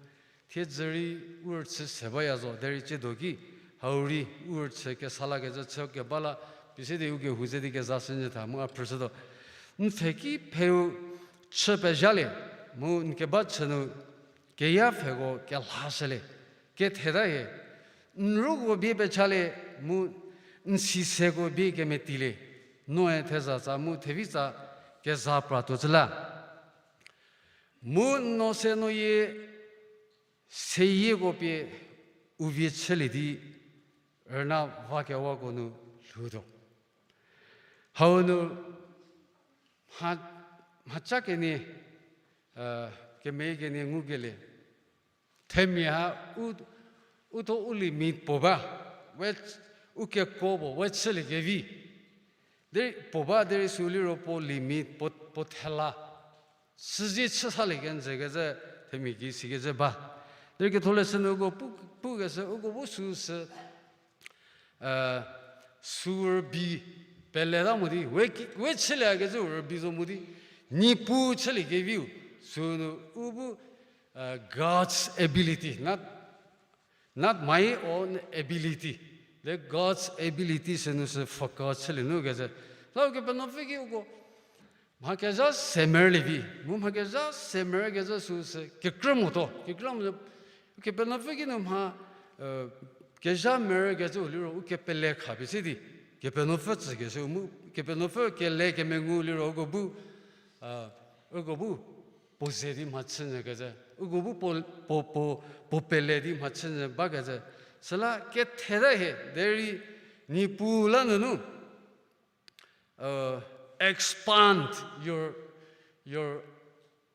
Thiedzü rei u rüchü se baya zo, derei tsiedo ki hau rei u rüchü kesa lakecü chü keba la, pie se di u kehou ze di kezashünyü tha mu a phrüshütuo. N pfhe ki pheu chü pezhalie, mu n keba chü nu keya pfheko kelhashülie, ketheta hie, n ruko bie pechalie, mu n siseko bie kemetilie, noe thezatsa mu thevitsa keza pratuo cü la. Mu n no se no yie seyieko pie u vie chülie di rüna vakewako nu lhoutuo. Hau nu mha, mhaca kenie, eh, kemeyie kenie ngukelie. Themia ha u, u tho u limit puo ba, we, u kekuo puo, we chüliekevi. Derei puo ba, derei sü liro puo limit, puo, puo thela. Süzie chü salie kenjü kecü, themia ki sikecü ba. Derei ketholeshü nu uko pu, pukeshü, uko bu süsü, eh, sü rübei peleta mo di, we ki, we chüliekecü rübei zo mo di, Niepuu chüliekeviu, sünu u bu, eh, God's ability, not, not my own ability. The God's ability sünu sü focus chülie nu kecü. La Ukepenuopfü ki uko mha kezha se merülie vi, mu mha kezha se merü kecü süsü kekrü motuo, kekrü mo, Ukepenuopfü ki nu mha, eh, kezha merü kecü u liro u kepele khapie se di, Kepenuopfü tsükeshü mu, Kepenuopfü kele kemengu liro uko bu, eh, uko bu puo ze di mhachünyü kecü, uko bu puo, puo, puo, puo pele di mhachünyü bakecü. Süla ketheta hie, derei Niepuu la nunu, uh, expand your, your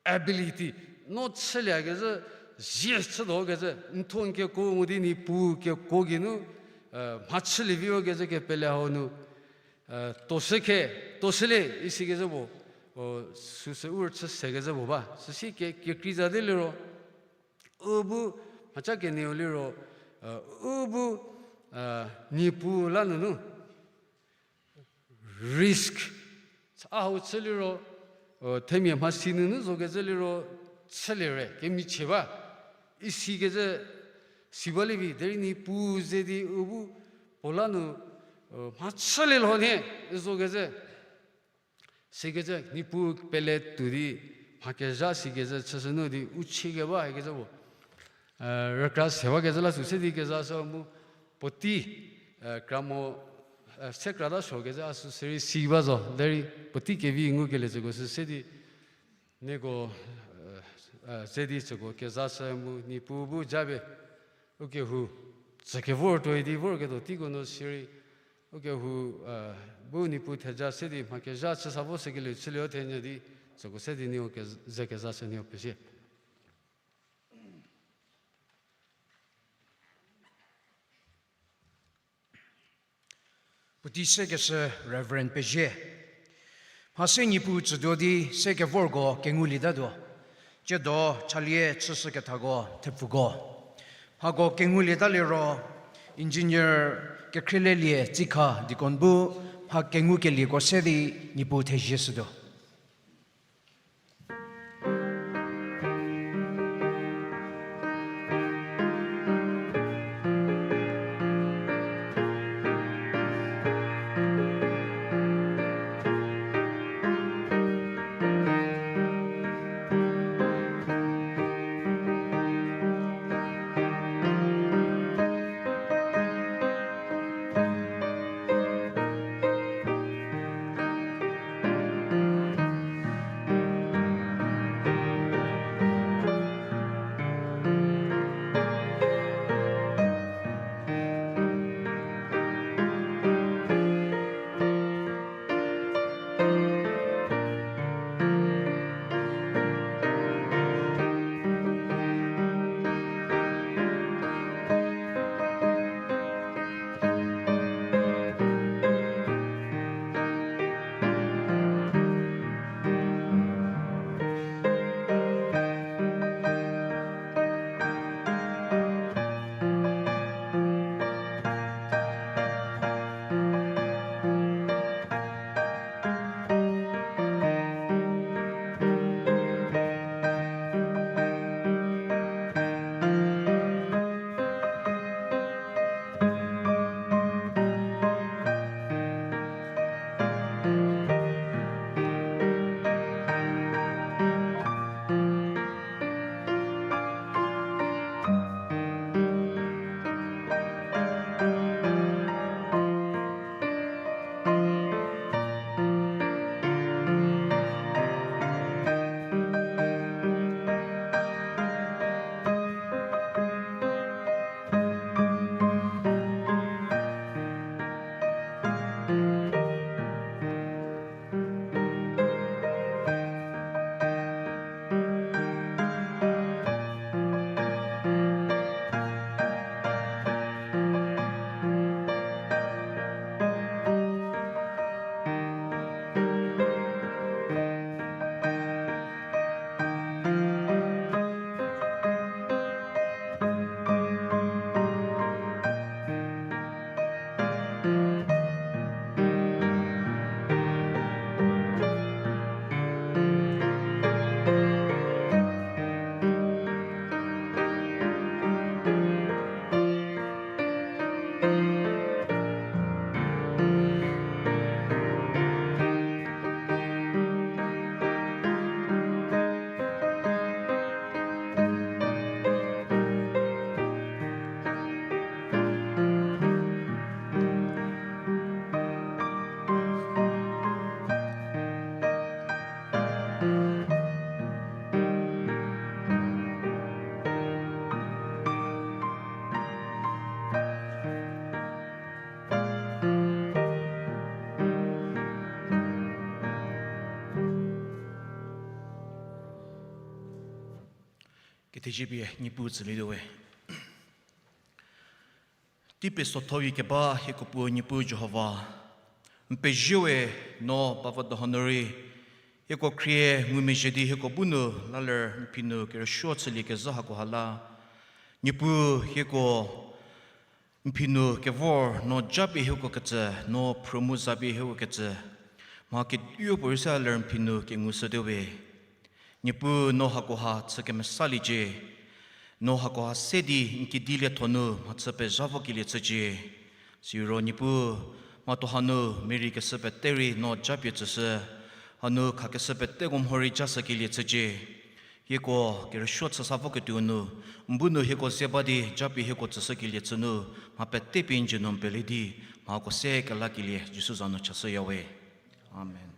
ability. No chüliekecü, zie chütuo kecü, n tho n kekuo mo di Niepuu kekuo geinu, eh, mhachülie vi o kecü kepele hau nu, eh, tuoshü khe, tuoshülie isikecü puo, o, süsü u rüchü sekecü puo ba. Süsie ke, kekrei za di liro, u bu, mhaca kenieu liro, eh, u bu, eh, Niepuu la nunu risk. A hau chü liro, o, themia mhasi nunu zo kecü liro, chülie re, kemichie ba. Isikecü, si balie vi, derei Niepuu ze di u bu, puo la nu, o, mhachülie lho nie, zo kecü. Sikecü, Niepuu pele tuo di, mha kezha sikecü, chüshü nu di, u chie keba, ikecü puo. Eh, rükra se bakecü la sü se di kezashü mu, puotei, eh, kra mo, eh, se krata suo kecü a sü se rei si ba zo, derei puotei kevi ngukelie tsüko sü se di, nieko, eh, eh, se di tsüko kezashü mu, Niepuu bu japie, ukehou, tsükevor tuoi di vorketuo teiko nu sirei, ukehou, eh, bu Niepuu theja se di mha kezha chüsa vo sükelie chülie o thenyü di, tsüko se di nieko ke-, ze kezashü nieko pezie. Puotei sekeshü Reverend Pezie. Mhase Niepuu tsütuo di sekevorko kengulietatuo. Tsiedo chalie chüshükethako thepfuko. Mhako kengulieta liro Engineer Kekhrielie Tsikha Deacon bu mha kengukelieko se di Niepuu thezie shütuo. Thezie pie Niepuu tsülietuo we. Tei pesotho-i keba hieko Puo Niepuu Jihova, n pezie we, no ba vo doho nu rei hieko khrie ngumezhie di hieko bu nu la ler n phi nu kerüsuo chüliekezhü hakoha la, Niepuu hieko n phi nu kevor no japie hieko kecü, no phrü mu zapie hieko kecü, mha kedipuorei se ler n phi nu kengushütuo we. Niepuu no hakoha chü kemesaliecie, no hakoha se di n kedi lietho nu mhachü pezha vokelie chücie. Siro Niepuu, mhatho hanu mia rei keshü pete rei no japie tsüshü, hanu khakeshü peteko mho rei jashükelie chücie. Hieko kerüsuo chü sa voketuo nu, n bu nu hieko ze ba di japie hieko tsüshükelie chü nu, mha pete pie n dzie nu n pele di, mhako se kelakelie Jisu za nu chashüya we. Amen.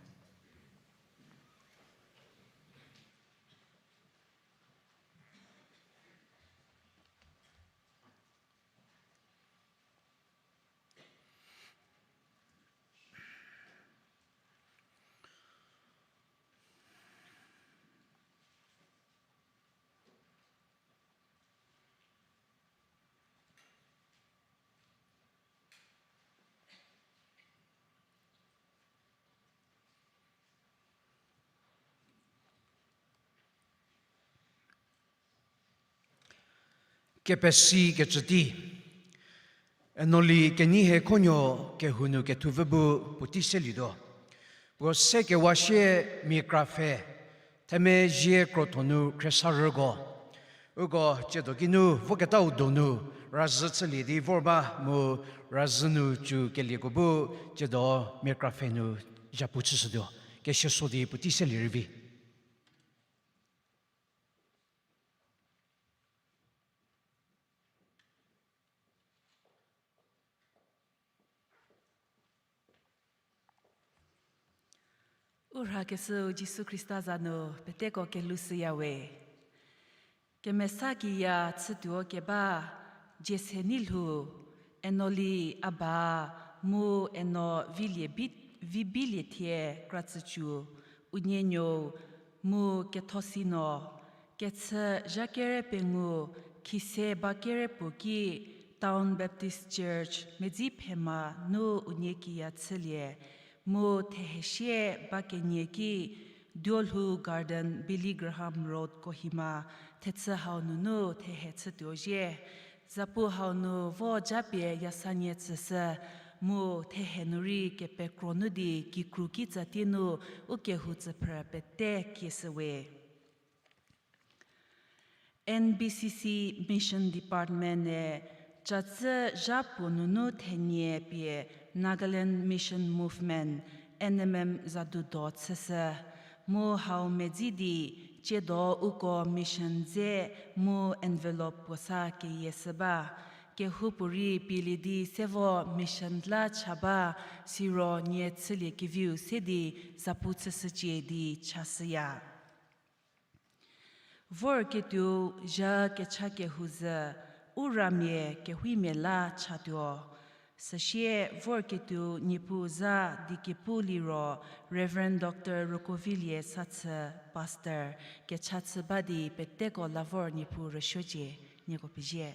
Kepesi kecü tei. Enoli kenei hie khonuo kehou nu kethupfü bu puotei selietuo. Puo se kewa sie mia kra pfhe, themia zie krotho nu khriesarüko. Uko tsiedo kinu voketau donu razhü chülie di vor ba mu razhü nu cü kelieko bu tsiedo mia kra pfhe nu zhapu chüshütuo. Kesieso di puotei selie rei vi. U rhakeshüu Jisu Khrista za nu peteko kelhou shüya we. Kemesa kiya chütuo keba, Jese Neilhou, Enoli Aba, mu Eno Vilie Bi-, Vibiliethie Kratsücu, unie nuou, mu Kethosi No, kechü zha kere pengou, khise ba kere puo ki, Town Baptist Church, Medziphema nu unie kiya chülie, mu thehesie ba kenie ki, Duolhou Garden, Billy Graham Road, Kohima, thechü hau nunu thehe chütuo zhie. Zapu hau nu vo japie yasanie tsüshü, mu thehe nu rei kepekro nu di kikru kitsatie nu u kehou tsüphrü pete kieshü we. N B C C Mission Department-e chatsü zha puo nunu thenie pie Nagaland Mission Movement, N M M, zadudo chüshü. Mu hau medzi di, tsiedo uko mission dze mu envelope puo sa keyieshü ba. Kehoupuorei pielie di se vo mission la cha ba, siro nie chüliekeviu se di zapu chüshücie di chashüya. Vorketuou zha kecha kehou zhü, u ramia kehoumia la chatuo. Süsie vorketuou Niepuu za di kepu liro Reverend Doctor Rokovilie Sathü, Pastor, kecha chü ba di peteko la vor Niepuu rüsuocie, nieko pezie.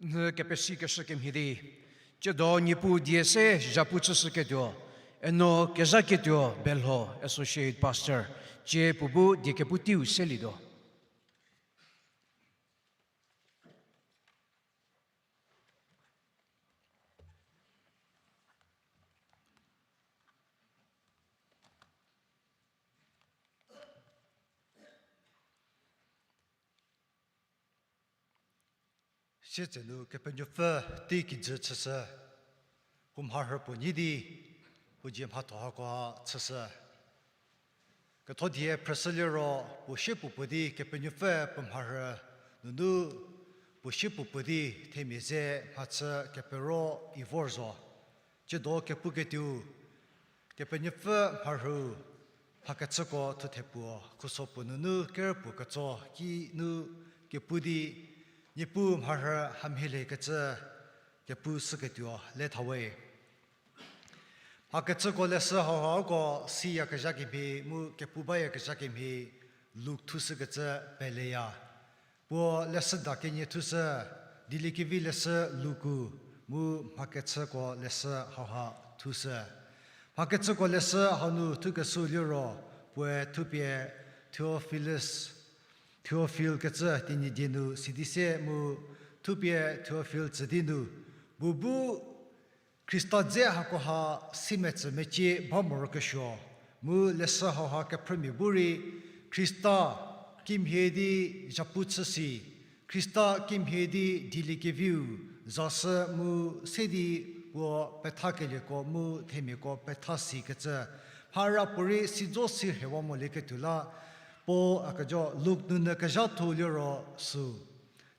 N kepesikeshü kemhie di, tsiedo Niepuu die se zhapu chüshüketuo, eno kezhaketuo Belho Associate Pastor, tsie puo bu die kepu teiu selietuo. Sietsenu Kepenuopfü tei kijü chüshü, puo mharhü puo nyi di, puo dzie mhatho hako chüshü. Ketho die phrüshü liro, puo sie puo puo di Kepenuopfü puo mharhü nunu, puo sie puo puo di themia ze mhachü kepero i vor zo. Tsiedo kepuketuo, Kepenuopfü mharhü, mhakechüko thuthe puo, khuso puo nunu ker puo ketso ki nu kepu di, Niepuu mharhü hamhielie kecü kepu shüketuo le thawe. Mhakechüko leshü hauha uko siyakezha kemhie mu kepu bayakezha kemhie Luk thushükecü peleya. Puo leshüda kenie thushü, Dieliekevi leshü Luku, mu mhakechüko leshü hauha thushü. Mhakechüko leshü hau nu thukeshü liro, puoe thupie Theophilus, Theophil kecü Tenyidie nu sidi se mu thupie Theophil tsü di nu, bu bu Khrista dze hakoha simetsü mecie ba morokesuo, mu leshü hauha kephrümia bu rei Khrista kimhie di zhapu chü si, Khrista kimhie di Dieliekeviu zashü mu se di puo pethakelieko mu themiako petha sikecü, mhara puorei sizo si rhewa molieketuo la, Paul a kejo Luk nunu kezhatho liro sü.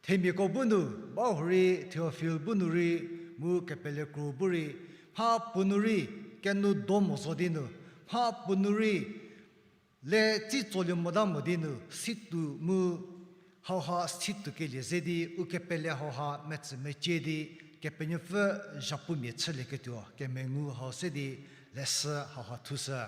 Themiako bu nu, bahurei Theophil bu nu rei, mu kepele kro bu rei, mha puo nu rei, kenu do mo zo di nu, mha puo nu rei, le tsi tsolie mota mo di nu, situo mu hauha situokelie ze di, ukepele hauha metsü mecie di, Kepenuopfü zhapumia chülieketuo, kemengu hau se di, leshü hauha thushü.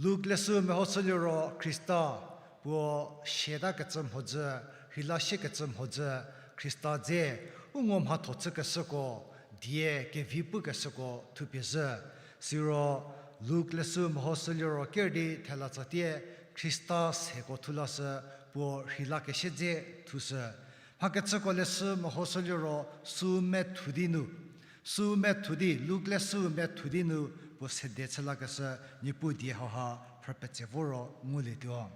Luk leshü mehoshü liro Khrista puo siatakecü mhodzü, rheila siekecü mhodzü, Khrista dze, u ngo mhatho chükeshüko, die kevi pukeshüko thupie zhü. Siro Luk leshü mehoshü liro ker di thela tsatie Khrista seko thulashü puo rheilakeshie dze thushü. Mhakechüko leshü mehoshü liro sü methu di nu, sü methu di, Luk leshü methu di nu puo sede chülakeshü Niepuu die hauha phrü petse voro ngulietuo.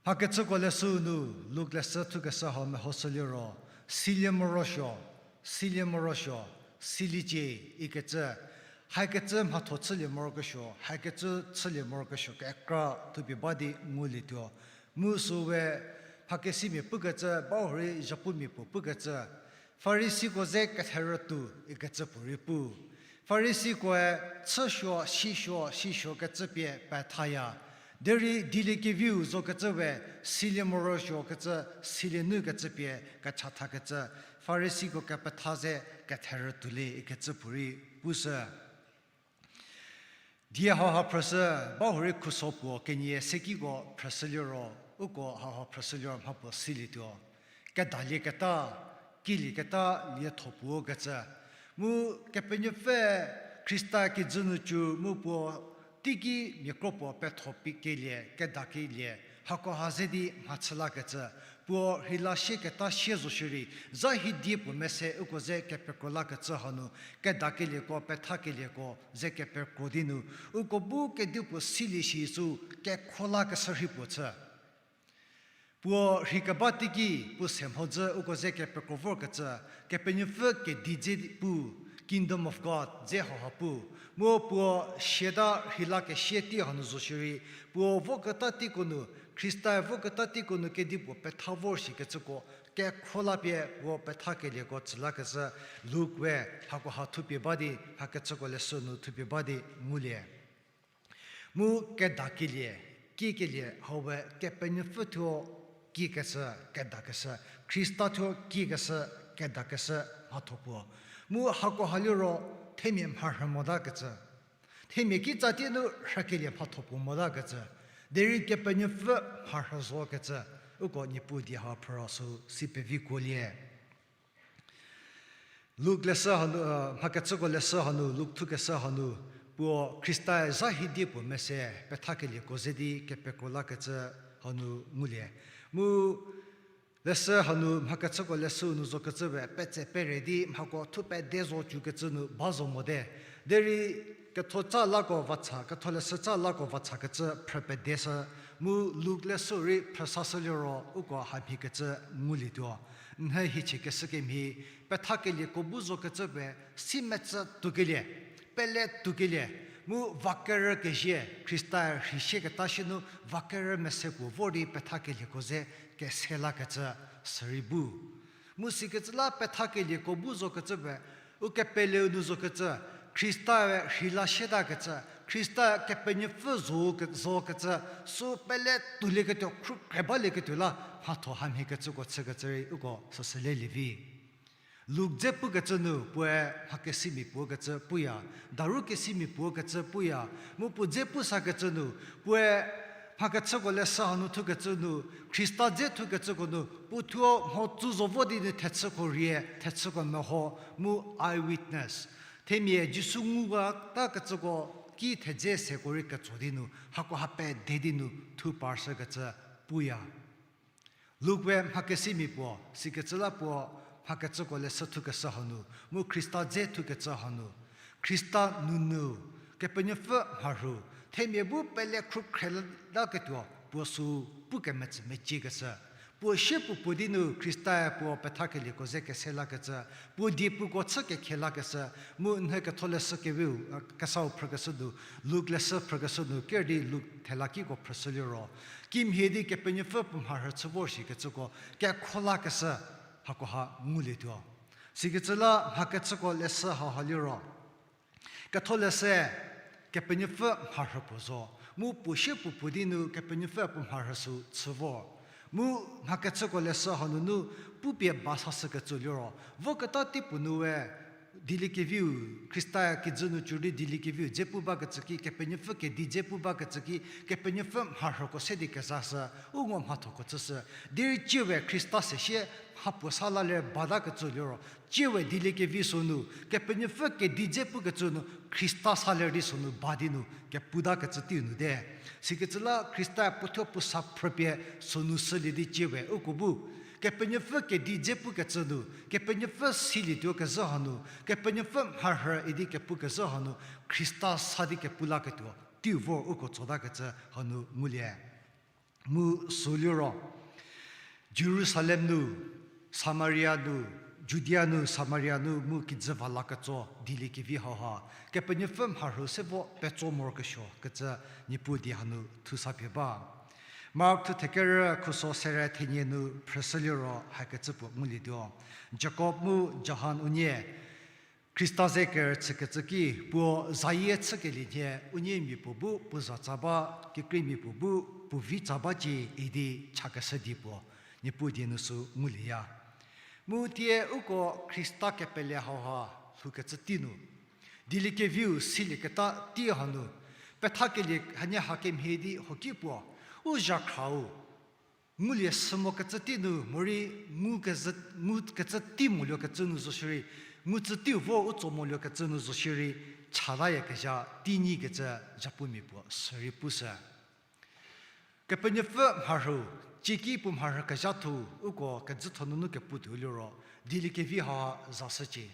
Mhakechüko leshü nu, Luk leshü thukeshü hau mehoshü liro, silie morosuo, silie morosuo, siliecie ikecü, haikecü mhatho chülie morokesuo, haikecü chülie morokesuo kekra thupie ba di ngulietuo. Mu süwe mhakesimia pukecü, bahurei zhapumia puo pukecü, Farisiko ze ketherütuo ikecü puorei pu. Farisikoe chüsuo, sisuo, sisuo kecü pie pethaya. Derei Dieliekeviu zokecü we silie morosuo kecü, silie nu kecü pie kechathakecü, Farisiko kepetha ze ketherütuo le ikecü puorei pushü. Die hauha phrüshü, bahurei khuso puo kenie sekiko phrüshü liro, uko hauha phrüshü liro mhapuo silietuo. Kedalieketa, kielieketa lietho puo kecü. Mu Kepenuopfü Khrista kijü nu cü mu puo teiki mia kro puo petho pie kelie, kedakelie, hakoha ze di mhachü lakecü, puo rheila sieketa sie zo shierei, zha hidi puo mese uko ze kepekro lakecü hanu, kedakelieko, pethakelieko, ze kepekro di nu, uko bu kedipuo silie shi sü kekhro lakeshü rhei puo chü. Puo rheikeba teiki puo se mhodzü uko ze kepekro vorkecü, Kepenuopfü kedi dze pu, Kingdom of God dze hauha pu, mu puo siata rheila kesie tei hanu zo shierei, puo voketa teiko nu, Khrista voketa teiko nu kedipuo petha vor shikecüko, kekhro la pie puo pethakelieko tsü lakecü, Luk we hakoha thupie ba di, hakecüko leshü nu thupie ba di ngulie. Mu kedakelie, kiekelie hau we Kepenuopfü thuo kiekeshü, kedakeshü, Khrista thuo kiekeshü, kedakeshü mhatho puo. Mu hakoha liro themia mharhü motakecü. Themia kitsatie nu rhakelie mhatho puo motakecü. Derei Kepenuopfü mharhü zokecü. uko Niepuu die ha phrüro sü si pevi kuolie. Luk leshü hanu, mhakechüko leshü hanu, Luk thukeshü hanu, puo Khrista-e zha hidi puo mese pethakelieko ze di kepekro lakecü hanu ngulie. Mu leshü hanu mhakechüko leshü nu zokecü we petse pere di mhako thu pede zo cükecü nu ba zo mote. Derei ketho tsa lako vacha, ketho leshü tsa lako vachakecü phrü pedeshü, mu Luk leshü rei phrüsashü liro uko hamhiekecü ngulietuo. Nhie hichiekeshü kemhie, pethakelieko bu zokecü we si metsü tuokelie, pele tuokelie, mu vakerü kezie, Khrista-e rheisieketa shie nu vakerü mese puo vor di pethakelieko ze kese lakecü sürei bu. Mu sikecü la pethakelieko bu zokecü we, u kepeleu nu zokecü, Khrista-e rheila shietakecü, Khrista Kepenuopfü zo ke-, zokecü, sü pele tuolieketuo, khrukhre balieketuo la, mhatho hamhiekecüko chükecü rei uko süsü lelie vi. Luk dze pukecü nu puoe mhakesimia puo kecü puya, daru kesimia puo kecü puya, mu puo dze pusakecü nu, puoe mhakechüko leshü hanu thukecü nu, Khrista dze thukecüko nu, puo thuo mho tsu zo vo di nu thechüko rie, thechüko meho, mu eyewitness. Themia Jisu ngutakecüko ki thedze seko rei ketso di nu, hako ha pede di nu thu parshükecü puya. Luk we mhakesimia puo, sikecü la puo mhakechüko leshü thukeshü hanu, mu Khrista dze thukecü hanu, Khrista nunu, Kepenuopfü mharhü, themia bu pele khrukhre laketuo, puo sü pu kemetsü meciekeshü. Puo sie puo puo di nu Khrista-e puo pethakelieko ze kese lakecü, puo die puko chü kekhe lakeshü, mu nhie ketho leshü keviu, kesau phrükeshü nu, Luk leshü phrükeshü nu, ker di Luk thela kiko phrüshü liro. Kimhie di Kepenuopfü puo mharhü chü vor shikecüko, kekho lakeshü, hakoha ngulietuo. Sikecü la mhakechüko leshü hauha liro. Ketho leshü, Kepenuopfü mharhü puo zo. Mu puo sie puo puo di nu Kepenuopfü puo mharhü sü chü vor. Mu mhakechüko leshü hanunu pupie ba sashükecü liro. Voketa tei puo nu we, dieliekeviu, Khrista kijü nu cü di dieliekeviu dze pu bakecü ki, Kepenuopfü kedi dze pu bakecü ki, Kepenuopfü mharhüko se di kezashü, u ngo mhathoko chüshü. Derei tsie we Khrista se sie mha puo sa la ler batakecü liro. Tsie we dieliekevi sünu, Kepenuopfü kedi dze pukecü nu, Khrista sa ler di sünu ba di nu, keputakecü teiu nu te. Sikecü la Khrista puothuo puo sa phrüpie sünu shülie di tsie we uko bu. Kepenuopfü kedi dze pukecü nu, Kepenuopfü silietuo kezhü hanu, Kepenuopfü mharhü idi kepu kezhü hanu, Khrista sa di kepu laketuo, teiu vor uko tsotakecü hanu ngulie. Mu sü liro, Jerusalem nu, Samaria nu, Judia nu, Samaria nu, mu kijü va laketso dieliekevi hauha, Kepenuopfü mharhü se vo petso morokesuo kecü Niepuu die hanu thusapie ba. Mark thu thekerü khuso sere thenie nu phrüshü liro hakecü puo ngulietuo. Jakob mu Johan unie, Khrista ze kerüchükecü ki, puo zayie chükelie nhie, unie mia puo bu puo zatsa ba, kekreimia puo bu puo vitsa ba cie idi chakeshü die puo, Niepuu die nu sü ngulieya. Mu tie uko Khrista kepele hauha lhoukecü tei nu, dieliekeviu silieketa tei hanu, pethakelie hanie hakemhie di hoki puo, u zhakhra-u, ngulie sü mokecü tei nu, morei ngu kecü, ngu kecü tei moluokecü nu zo shierei, ngu tsü teiu vo u tso moluokecü nu zo shierei, chataya kezha tei nyi kecü zhapumia puo sürei pushü. Kepenuopfü mharhü, cieki puo mharhü kezhatho, uko kejütho nunu kepu tuo liro, dieliekevi haha zashücie.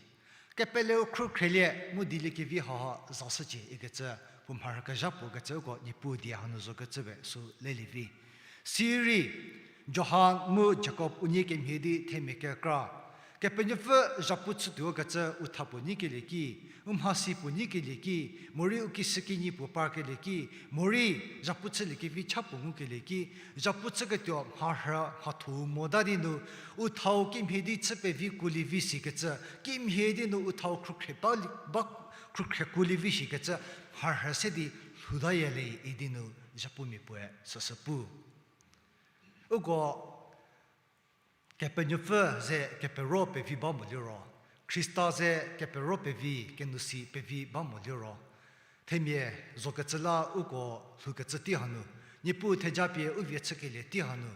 Kepeleu khrukhrelie mu dieliekevi haha zashücie ikecü puo mharhü kezha puo kecü uko Niepuu die hanu zokecü we sü lelie vi. Sirei, Johan mu Jakob unie kemhie di themia kekra. Kepenuopfü zhapu chütuo kecü u tha puo nyikelie ki, u mhasi puo nyikelie ki, morei u kishükinyi puo parkelie ki, morei zhapu chüliekevi cha puo ngukelie ki, zhapu chüketuo mharhü mhatho-u mota di nu, u thau kimhie di chü pevi kuolie vi shikecü, kimhie di nu u thau khrukhre ba, ba khrukhre kuolie vi shikecü, mharhü se di lhoutaya le idi nu zhapumia puoe süsü pu. Uko Kepenuopfü ze kepero pevi ba mo liro, Khrista ze kepero pevi, kenusi pevi ba mo liro, themia zokecü la uko lhoukecü tei hanu, Niepuu thejapie u vie chükelie tei hanu,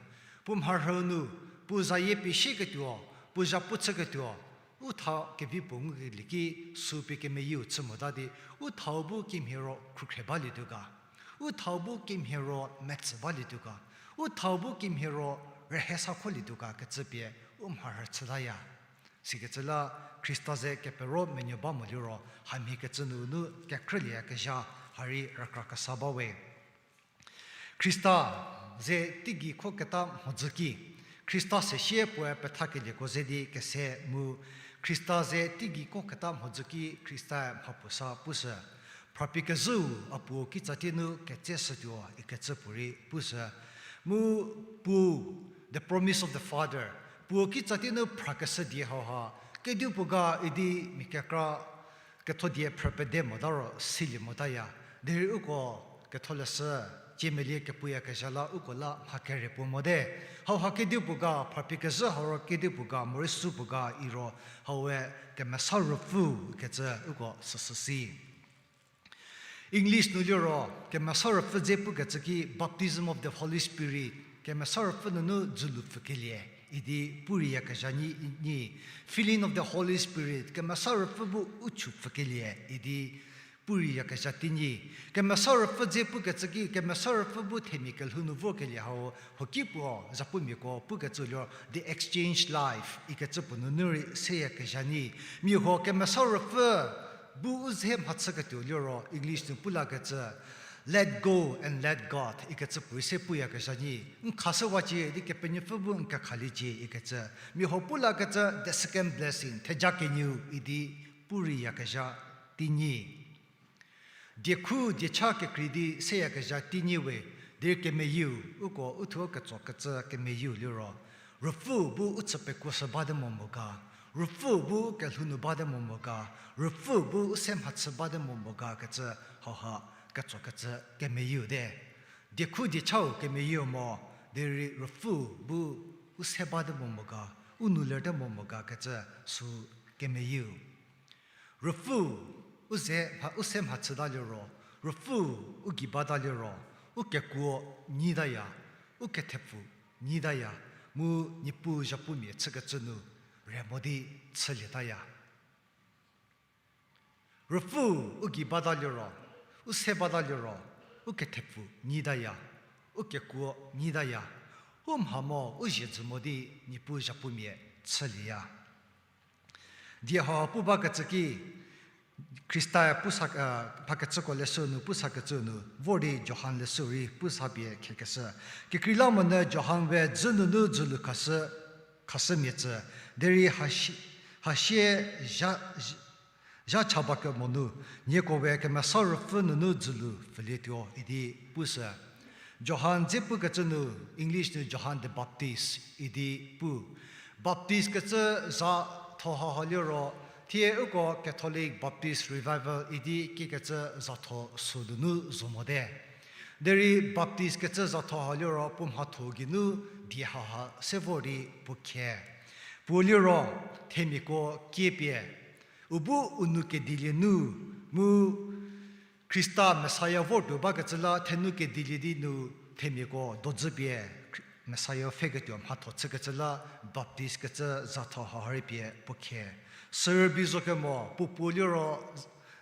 Puo mharhü nu, puo zayie pie sieketuo, puo zhapu chüketuo, u tha kevi puo ngukelie ki sü pie kemeyieu chü mota di, u thau bu kimhie ro khrukhre balietuo ga, u thau bu kimhie ro metsü balietuo ga, u thau bu kimhie ro rühesa kholietuo ga kecü pie u mharhü chütaya. Sikecü la Khrista ze kepero menuo ba moliro, hamhiekecü nunu kekrülieyakezha, ha rei rükra kesa bawe. Khrista ze teigei khoketa mhodzü ki, Khrista sesie puoe pethakelieko ze di kese mu, Khrista ze teigei khoketa mhodzü ki Khrista-e mhapuo sa pushü, phrapie kezhüu a Puo kitsatie nu ketseshütuo ikecü puorei pushü. Mu Puo, the promise of the Father, Puo kitsatie nu phrakeshü die hauha, kedipuo ga idi mia kekra ketho die phrü pede mota ro silie motaya. Derei uko ketholeshü, ciemelie kepuyakezha la uko la mha kere puo mote. Hauha kedipuo ga, phrapie kezhü hau ro kedipuo ga, morei supuo ga iro, haue Kemesa Ruopfü kecü uko süsü si. English nu liro, Kemesa Ruopfü dze pukecü ki baptism of the Holy Spirit, Kemesa Ruopfü nunu dzülu pfükelie idi purieyakezha nyi, nyi, filling of the Holy Spirit, Kemesa Ruopfü bu u chu pfükelie idi purieyakezha tei nyi. Kemesa Ruopfü dze pukecü ki Kemesa Ruopfü bu themia kelhou nu vorkelie hau, hoki puo zapumiako pukecü liro the exchange life ikecü puo nunu rei seyakezha nyi. Mia huo Kemesa Ruopfü bu u ze mhachüketuo liro English nu pu lakecü, let go and let God ikecü puorei se puyakezha nyi. N khashüwacie di Kepenuopfü bu n kekhaliecie ikecü. Mia huo pu lakecü the second blessing, theja kenieu idi purieyakezha tei nyi. Diekhu diecha kekrei di seyakezha tei nyi we, derei kemeyieu, uko uthuo ketsokecü kemeyieu liro, Ruopfü bu u chü pekuoshü bate mo mo ga, Ruopfü bu u kelhou nu bate mo mo ga, Ruopfü bu u se mhachü bate mo mo ga kecü hauha ketsokecü kemeyieu te. Diekhu diechau kemeyieu mo, derei Ruopfü bu u se bate mo mo ga, u nou lerte mo mo ga kecü sü kemeyieu. Ruopfü u ze mha, u se mhachüta liro, Ruopfü u gei bata liro, u kekuo nyitaya, u kethepfu nyitaya, mu Niepuu zhapumia chükecü nu re mo di chülietaya. Ruopfü u gei bata liro, u se bata liro, u kethepfu nyitaya, u kekuo nyitaya, u mha mo u zhie dzü mo di Niepuu zhapumia chülieya. Die hau pu bakecü ki, Khrista-e pusa, mhakecüko leshü nu pusakecü nu vor di Johan leshü rei pusa pie khekeshü. Kekreilamonyü Johan we dzü nunu dzülu khashü, khashümia tsü, derei hasie, hasie zha, zha cha bakemo nu, nieko we Kemesa Ruopfü nunu dzülu pfülietuo idi pushü. Johan dze pukecü nu, English nu Johan the Baptist idi pu. Baptist kecü za tho hauha liro, thie uko Catholic Baptist Revival idi kikecü zatho sü nunu zo mote. Derei Baptist kecü zatho hau liro puo mhatho geinu die hauha se vor di puo khe. Puo liro, themiako kiepie, u bu u nou kedilie nu, mu Khrista Messiah vortuo bakecü la thenou kedilie di nu themiako dozü pie Messiah pfheketuo mhatho chükecü la Baptist kecü zatho hauha rei pie puo khe. Sürübei zo kemo puo puo liro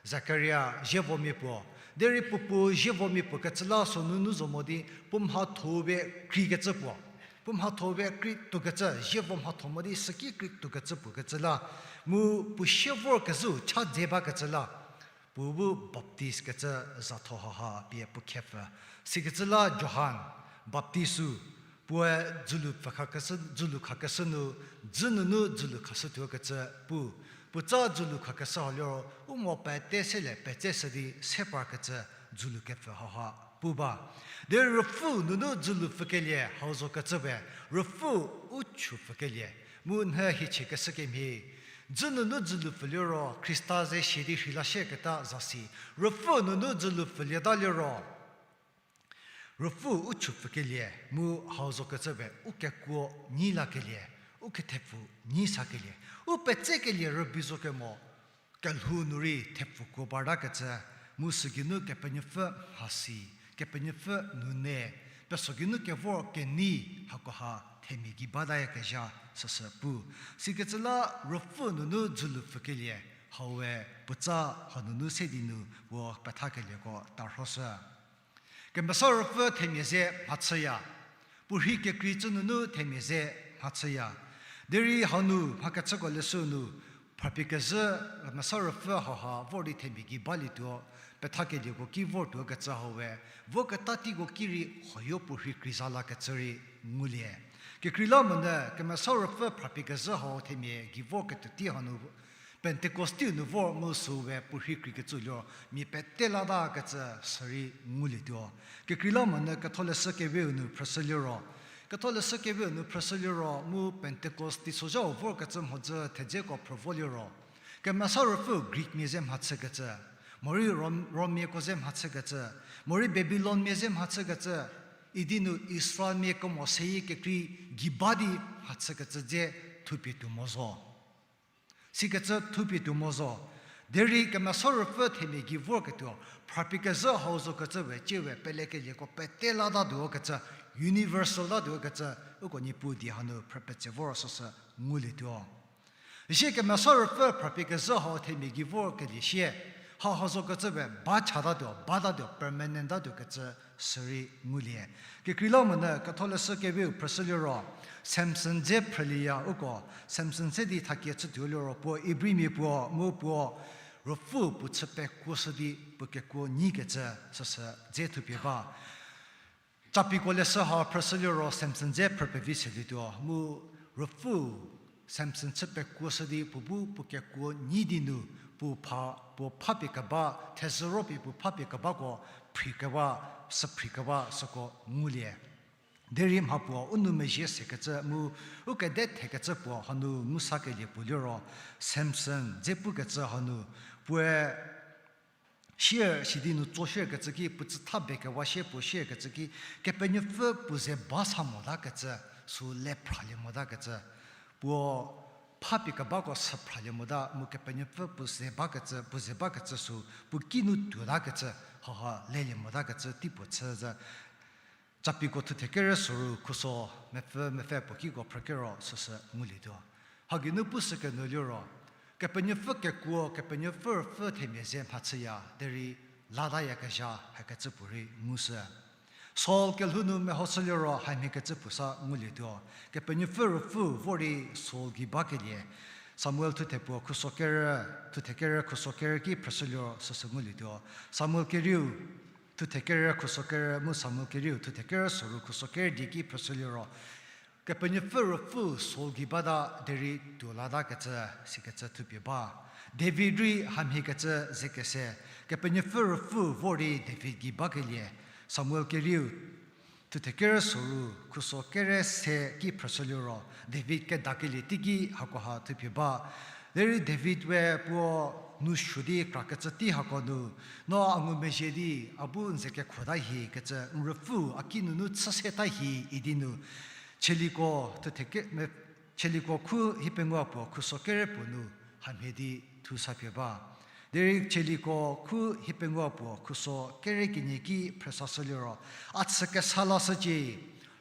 Zakaria zievomia puo. Derei puo puo zievomia puo kecü la sünunu zo mo di puo mhatho pie kreikecü puo. Puo mhatho pie krei tuokecü, zievo mhatho mo di süki krei tuokecü puo kecü la. Mu puo sie vorkezhü cha dze bakecü la. Puo bu Baptist kecü zatho hauha pie puo khepfü. Sikecü la Johan Baptist-u, puoe dzülu pfü khakeshü, dzülu khakeshü nu, dzü nunu dzülu khashütuokecü pu. Puotsa dzülu khakeshü hau liro, u mo pete selie petseshü di se parkecü dzülu kepfü hauha pu ba. Derei Ruopfü nunu dzülu pfükelie hau zokecü we, Ruopfü u chu pfükelie. Mu nhie hichiekeshü kemhie, dzü nunu dzülu pfü liro, Khrista ze sia di rheilashüketa zasi, Ruopfü nunu dzülu pfülieta liro, Ruopfü u chu pfükelie, mu hau zokecü we, u kekuo nyi lakelie, u kethepfu nyi sakelie, u petsekelie rübei zo kemo, kelhou nu rei thepfu kuo partakecü, mu sügeinu Kepenuopfü mhasi, Kepenuopfü nune, peso geinu kevor kenei hakoha themia gei batayakezha süsü pu. Sikecü la Ruopfü nunu dzülu pfükelie, hau we puotsa hanunu se di nu puo pethakelieko tarhoshü. Kemesa Ruopfü themia ze mhachüya. Puo rhei kekreicü nunu themia ze mhachüya. Derei hanu mhakechüko leshü nu, phrapie kezhü Kemesa Ruopfü hauha vor di themia gei balietuo, pethakelieko ki vortuo kecü hau we, voketa teiko ki rei huoyo puo rhei kreiza lakecü rei ngulie. Kekreilamonyü Kemesa Ruopfü phrapie kezhü hau themia gei vorketuo tei hanu Pentecost teiu nu vor mu süu we puo rhei kreikecü liro mia pete latakecü sürei ngulietuo. Kekreilamonyü Ketholeshü Keweu nu phrüshü liro, Ketholeshü Keweu nu phrüshü liro mu Pentecost teisozhau vorkecü mhodzü thedzeko phrü vo liro, Kemesa Ruopfü Greekmia ze mhachükecü, morei Rom-, Rommiako ze mhachükecü, morei Babilonmia ze mhachükecü, idi nu Israelmia kemo seyie kekrei gei ba di mhachükecü dze thupie tuo mo zo. Sikecü thupie tuo mo zo. Derei Kemesa Ruopfü themia gei vorketuo, phrapie kezhü hau zokecü we, tsie we pelekelieko pete latatuo kecü, universal tatuo kecü, uko Niepuu die hanu phrü petse vor süsü ngulietuo. Sie Kemesa Ruopfü phrapie kezhü hau themia gei vorkelie sie, hau hau zokecü we ba chatatuo, batatuo, permanent tatuo kecü sürei ngulie. Kekreilamonyü Ketholeshü Keweu phrüshü liro, Samson dze phrülieya uko, Samson se di thakie chütuo liro puo Ibrimia puo mu puo ruopfü puo chü pekuoshü di puo kekuo nyikecü süsü dze thupie ba. Capiko leshü ha phrüshü liro Samson dze phrü pevi selietuo mu ruopfü Samson chü pekuoshü di puo bu puo kekuo nyi di nu puo pha, puo phapie keba, thezhüro pie puo phapie kebako phrikewa, süphrikewa süko ngulie. Derei mha puo u nou mezhie sekecü mu u kede thekecü puo hanu ngu sakelie puo liro, Samson dze pukecü hanu, puoe sier sidi nu tso sierkecü ki, puo tsütha bekewa sie puo sierkecü ki, Kepenuopfü puo ze ba sa motakecü, sü le phralie motakecü, puo phapie kebako sü phralie mota mu Kepenuopfü puo ze bakecü, puo ze bakecü sü puo ki nu tuotakecü, hauha lelie motakecü tei puo chü zü. Capiko thuthe kere soru khuso mepfü mepfü puo kiko phrükero süsü ngulietuo. Hagei nu pushü kenyü liro, Kepenuopfü kekuo, Kepenuopfü ruopfü themia ze mhachüya, derei latayakezha hakecü puorei ngushü. Saul kelhou nu mehoshü liro hamhiekecü puo sa ngulietuo. Kepenuopfü ruopfü vor di Saul gei bakelie. Samuel thuthe puo khuso kere, thuthe kere khuso kere ki phrüshü liro süsü ngulietuo. Samuel kerieu thuthe kere khuso kere mu Samuel kerieu thuthe kere soru khuso kere die ki phrüshü liro, Kepenuopfü ruopfü Saul gei bata derei tuo latakecü, sikecü thupie ba. David rei hamhiekecü ze kese, Kepenuopfü ruopfü vor di David gei bakelie. Samuel kerieu thuthe kere soru khuso kere se ki phrüshü liro, David kedakelie teiki hakoha thupie ba. Derei David we puo nou suo di krakecü tei hako nu, no a ngumezhie di a bu n ze kekhota hie kecü, n ruopfü a ki nunu chü seta hie idi nu, Tsaliko thuthe ke-, me-, Tsaliko khu hiepengou puo khuso kere puo nu hamhie di thu sapie ba. Derei Tsaliko khu hiepengou puo khuso kere kenie ki phrüsashü liro, a chü kesa lashücie,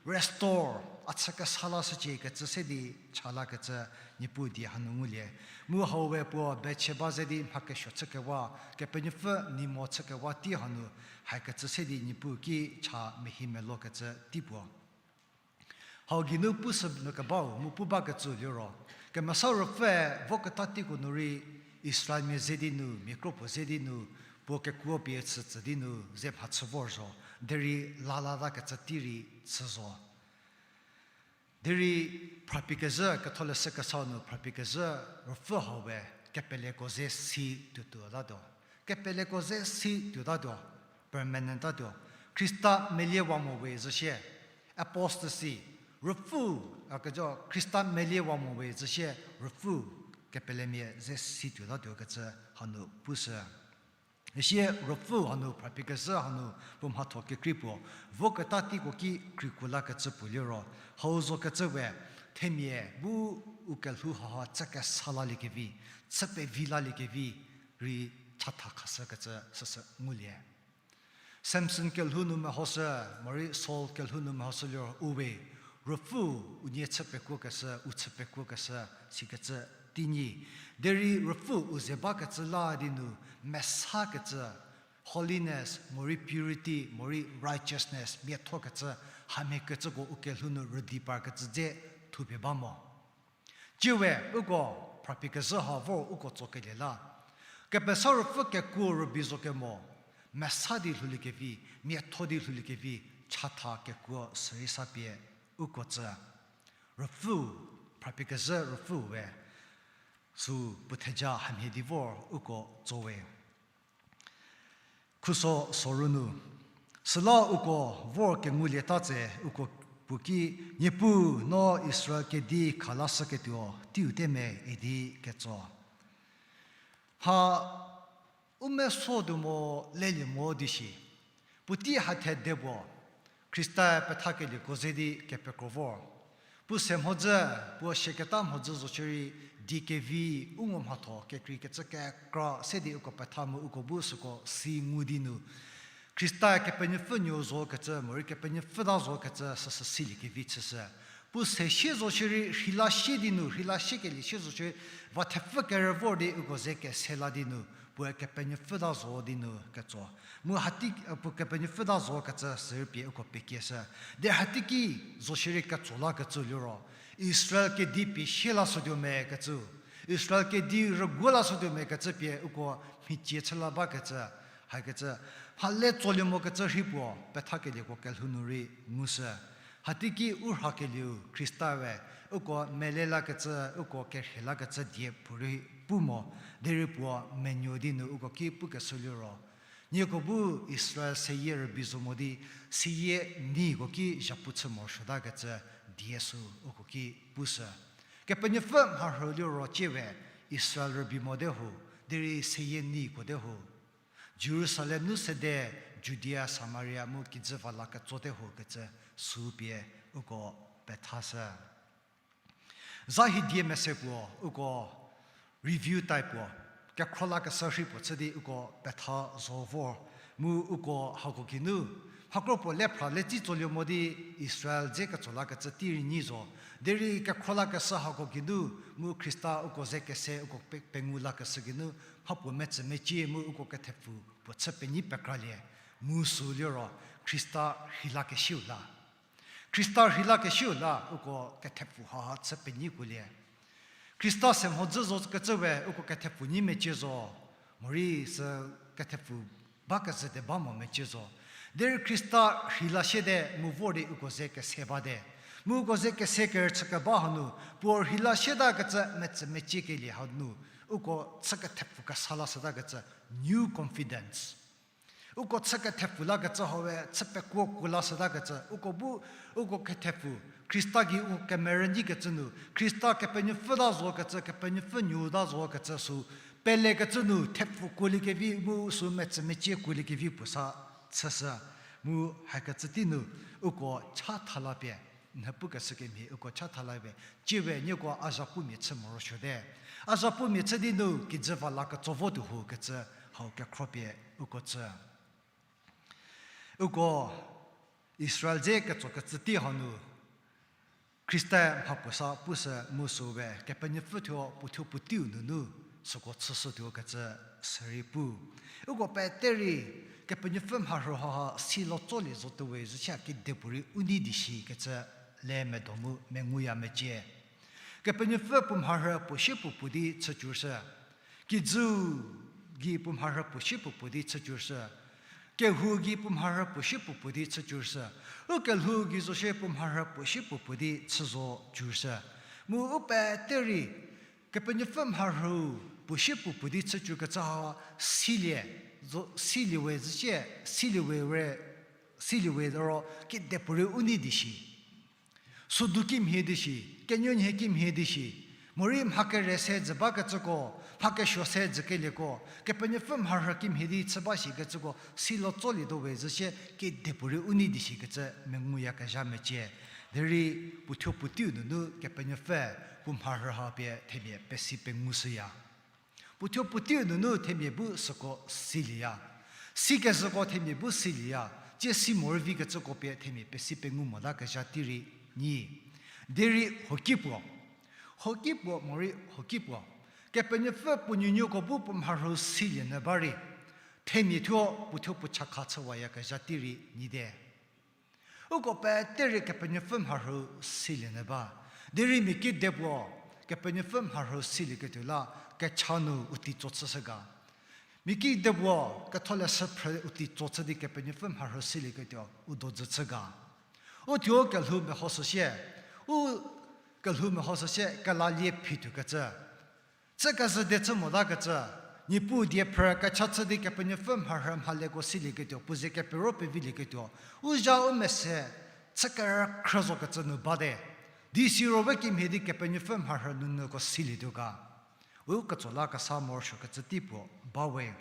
restore, a chü kesa lashücie kecü se di cha lakecü Niepuu die hanu ngulie. Mu hau we puo Bathsheba ze di mha kesuo chükewa, Kepenuopfü nei mo chükewa tei hanu, hakecü se di Niepuu ki cha mehi melokecü tei puo. Hau geinu pushü nu kebau mu pu bakecü liro, Kemesa Ruopfüe voketa teiko nu rei Israelmia ze di nu, mia kro puo ze di nu, puo kekuo pie chütsü di nu ze mhachü vor zo, derei la latakecü tei rei chü zo. Derei phrapie kezhü Ketholeshü Kesau nu phrapie kezhü ruopfü hau we kepeleko ze si tuotuo tatuo. Kepeleko ze si tuotatuo, permanent tatuo. Khrista meliewa mo we zhüshie, apostasy, ruopfü, a kejo Khrista meliewa mo we zhüshie, ruopfü kepelemia ze si tuotatuo kecü hanu pushü. Isie ruopfü hanu phrapie kezhü hanu puo mhatho kekrei puo, voketa teiko ki kreikuo lakecü puo liro, hau zokecü we, themia bu u kelhou haha chü kesa laliekevi, chü pevi laliekevi rei chatha khashükecü süsü ngulie. Samson kelhou nu mehoshü, morei Saul kelhou nu mehoshü liro u we, Ruopfü unie chü pekuokeshü, u chü pekuokeshü, sikecü teinyi. Derei Ruopfü u ze bakecü la di nu, mesakecü, holiness, morei purity, morei righteousness, miathokecü, hamhiekecüko u kelhou nu rüdi parkecü dze thupie ba mo. Cie we, uko, phrapie kezhü ha vor uko tsokelie la. Kepesa Ruopfü kekuo rübei zo kemo, mesa di lhouliekevi, miatho di lhouliekevi, chatha kekuo sürei sa pie uko tsü. Ruopfü, phrapie kezhü Ruopfü we, sü puo theja hamhie di vor uko tso we. Khuso soru nu. Süla uko vor kengulieta tse uko puo ki, Niepuu, no Israel kedi khalashüketuo teiu te me idi ketso. Ha u meso tuo mo lelie mo di shi. Puotei hathe de puo, Khrista pethakelieko ze di kepekro vor. Puo se mhodzü, puo sieketa mhodzü zo shierei, die kevi, u ngo mhatho, kekreikecü kekra se di uko petha mu uko bu süko si ngu di nu. Khrista Kepenuopfü nuou zokecü, morei Kepenuopfü ta zokecü, süsü siliekevi chüshü. Puo se sie zo shierei, rheila sie di nu, rheila siekelie sie zo shierei, va thepfü kerü vor di uko ze kese la di nu, puoe Kepenuopfü ta zo di nu ketso. Mu hati, puo Kepenuopfü ta zokecü sürei pie uko pekieshü. Derei hatei ki zo shierei ketso lakecü liro, Israel kedi pie sie lashütuo me kecü. Israel kedi rüguo lashütuo me kecü pie uko mhicie chü la bakecü, hakecü, mhale tsolie mokecü rhei puo, pethakelieko kelhou nu rei ngushü. Hatei ki u rhakelieu Khrista we, uko mele lakecü, uko kerhie lakecü die puorei pu mo, derei puo menuo di nu uko ki pukeshü liro, nieko bu Israel seyie rübei zo mo di, seyie neiko ki zhapu chü morosuotakecü die sü uko ki pushü. Kepenuopfü mharhü liro cie we, Israel rübei mote ho, derei seyie neiko te ho. Jerusalem nu sede Judia, Samaria mu kijü va la ketsote ho kecü sü pie uko pethashü. Za hidie mese puo, uko review type puo, kekhro lakeshü rhei puo chü di uko petha zo vor, mu uko hako geinu, mhakro puo le phra le tsi tsolie mo di Israel dze ketso lakecü tei rei nyi zo, derei kekhro lakeshü hako geinu, mu Khrista uko ze kese uko pe-, pengou lakeshü geinu, mhapuo metsü mecie mu uko kethepfu puo chü penyi pekralie, mu sü liro Khrista rheilakesiu la. Khrista rheilakesiu la uko kethepfu haha chü penyi kuolie. Khrista se mhodzü zo kecü we uko kethepfu nyi mecie zo, morei sü kethepfu bakezhü te ba mo mecie zo. Derei Khrista rheila siete mu vor di uko ze kese bate. Mu uko ze kese kerüchü keba hanu, puo rheila sietakecü metsü meciekelie hanu, uko chü kethepfu kesa lashütakecü new confidence. Uko chü kethepfu lakecü hau we chü pekuo kuo lashütakecü, uko bu, uko kethepfu, Khrista gei u kemerü nyikecü nu, Khrista Kepenuopfü ta zokecü, Kepenuopfü nuou ta zokecü sü, pelekecü nu thepfu kuoliekevi mu sü metsü mecie kuoliekevi puo sa chüshü, mu hakecü tei nu, uko chatha la pie, nhie pukeshü kemhie uko chatha la pie, cie we nieko a zhapumia chü morosuote. A zhapumia chü di nu kijü va la ketso votuo ho kecü hau kekhro pie uko tsü. Uko Israel dze ketsokecü tei hanu, Khrista mhapuo sa pushü mu sü we Kepenuopfü thuo puothuo puoteiu nunu süko chüshütuo kecü sürei pu. Uko peterei Kepenuopfü mharhü haha silo tsolie zotuo we züchie kidepuorei u nei di shi kecü le medo mu menguya mecie. Kepenuopfü puo mharhü puo sie puo puo di chücüshü. Kijü gei puo mharhü puo sie puo puo di chücüshü. Kehou gei puo mharhü puo sie puo puo di chücüshü. U kelhou gei zo shie puo mharhü puo sie puo puo di chü zo cüshü. Mu u peterei Kepenuopfü mharhü puo sie puo puo di chücü kecü ha silie, zo, silie we züchie, silie we re, silie we ro kidepuorei u nei di shi. Sodu kimhie di shi, kenuonhie kimhie di shi, morei mha kere se jü bakecüko, mha kesuo se jükelieko, Kepenuopfü mharhü kimhie di chü ba shikecüko, silo tsolietuo we züchie kidepuorei u nei di shikecü menguyakezha mecie. Derei puothuo puoteiu nunu Kepenuopfü puo mharhü ha pie themia pesi pengushüya. Puothuo puoteiu nunu themia bu süko silieya. sikezhüko themia bu silieya, tsie si morei vikecüko pie themia pesi pengu mota kezha tei rei nyi. Derei hoki puo, hoki puo morei hoki puo, Kepenuopfü puo nuonuoko bu puo mharhü silie nyü ba rei, themia thuo puo thuo puo chakha chüwayakezha tei rei nyite. Uko pete rei Kepenuopfü mharhü silie nyü ba. Derei mia kidepuo Kepenuopfü mharhü silieketuo la kecha nu u tei tso chüshü ga? Mia kidepuo ketholeshü phrü u tei tso chü di Kepenuopfü mharhü silieketuo u dojü chü ga? U thuo kelhou mehoshüsie, u kelhou mehoshüsie kelalie phi tuokecü. Chü kezhü de chü motakecü, Niepuu die phrü kecha chü di Kepenuopfü mharhü mhaleko silieketuo, puo ze kepero pevilieketuo, u zha u mese chü kerükhrü zokecü nu bate. Di siro we kimhie di Kepenuopfü mharhü nunyüko silietuo ga? U ketso la kesa morosuokecü tei puo ba we.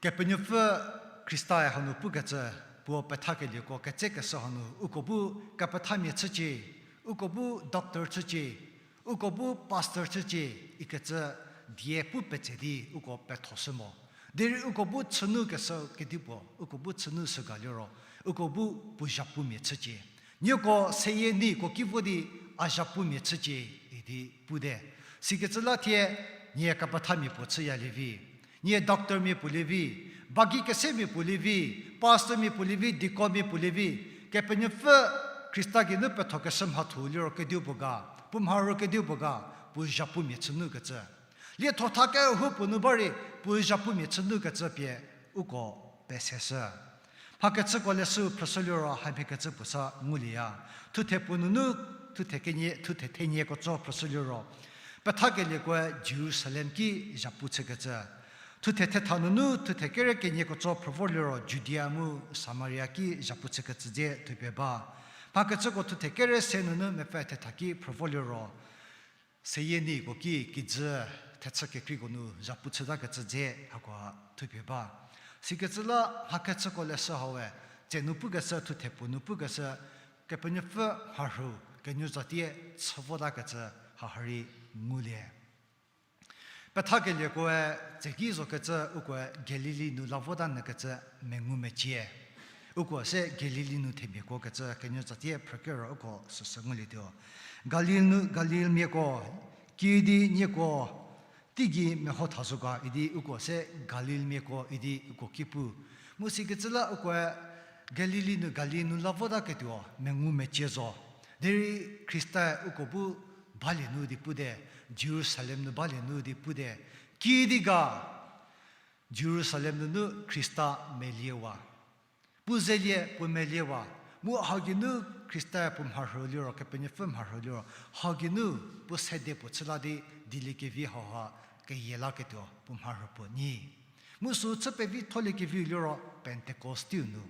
Kepenuopfü Khrista-e hanu pukecü, puo pethakelieko ketsekeshü hanu, uko bu kepethamia chücie, uko bu doctor chücie, uko bu pastor chücie, ikecü die pu petse di uko pethoshü mo. Derei uko bu chünukeshü kedipuo, uko bu chünu shü ga liro, uko bu puo zhapumia chücie. Nieko seyie neiko ki vo di a zhapumia chücie idi pute. Sikecü la thie, nie kepethamia puo chüyalie vi, nie doctormia puo lie vi, bagi kesemia puo lie vi, pastormia puo lie vi, deaconmia puo lie vi, Kepenuopfü Khrista geinu pethokeshü mhatho liro kediu puo ga, puo mharhü kediu puo ga, puo zhapumia chünukecü. Lietho tha kehoupuo nu ba rei puo zhapumia chünukecü pie uko peseshü. Mhakechüko leshü phrüshü liro hamhiekecü puo sa ngulieya. Thuthe puo nunu, thuthe kenie, thuthe thenieko tso phrüshü liro, pethakeliekoe Jerusalem ki zhapu chükecü. Thuthe thetha nunu thuthe kere kenieko tso phrü vor liro Judia mu Samaria ki zhapu chükecü dze thupie ba. Mhakechüko thuthe kere se nunu mepfü thetha ki phrü vo liro, seyie neiko ki kijü thechü kekreiko nu zhapu chütakecü dze hakoha thupie ba. Sikecü la mhakechüko leshü haue, tse nu pukeshü, thuthe puo nu pukeshü, Kepenuopfü mharhü kenuo zatie chü votakecü haha rei ngulie. Pethakeliekoe tseki zokecü ukoe Galili nu la vota nyükecü mengu mecie. Uko se Galili nu themiako kecü kenuo zatie phrükero uko süsü ngulietuo. Galil nu, Galilmiako, kiüdi nieko teigei meho tha zo ga idi uko se Galilmiako idi uko ki pu. Mu sikecü la ukoe Galili nu, Galil nu la votaketuo mengu mecie zo. Derei Khrista-e uko bu balie nu di pute, Jerusalem nu balie nu di pute. Kiüdi ga Jerusalem nunu Khrista meliewa, puo zelie puo meliewa, mu hau geinu Khrista-e puo mharhü liro, Kepenuopfü mharhü liro, hau geinu puo sede puo chü la di dieliekevi hauha keyie laketuo puo mharhü puo nyi. Mu sü chü pevi tholiekeviu liro Pentecost teiu nu.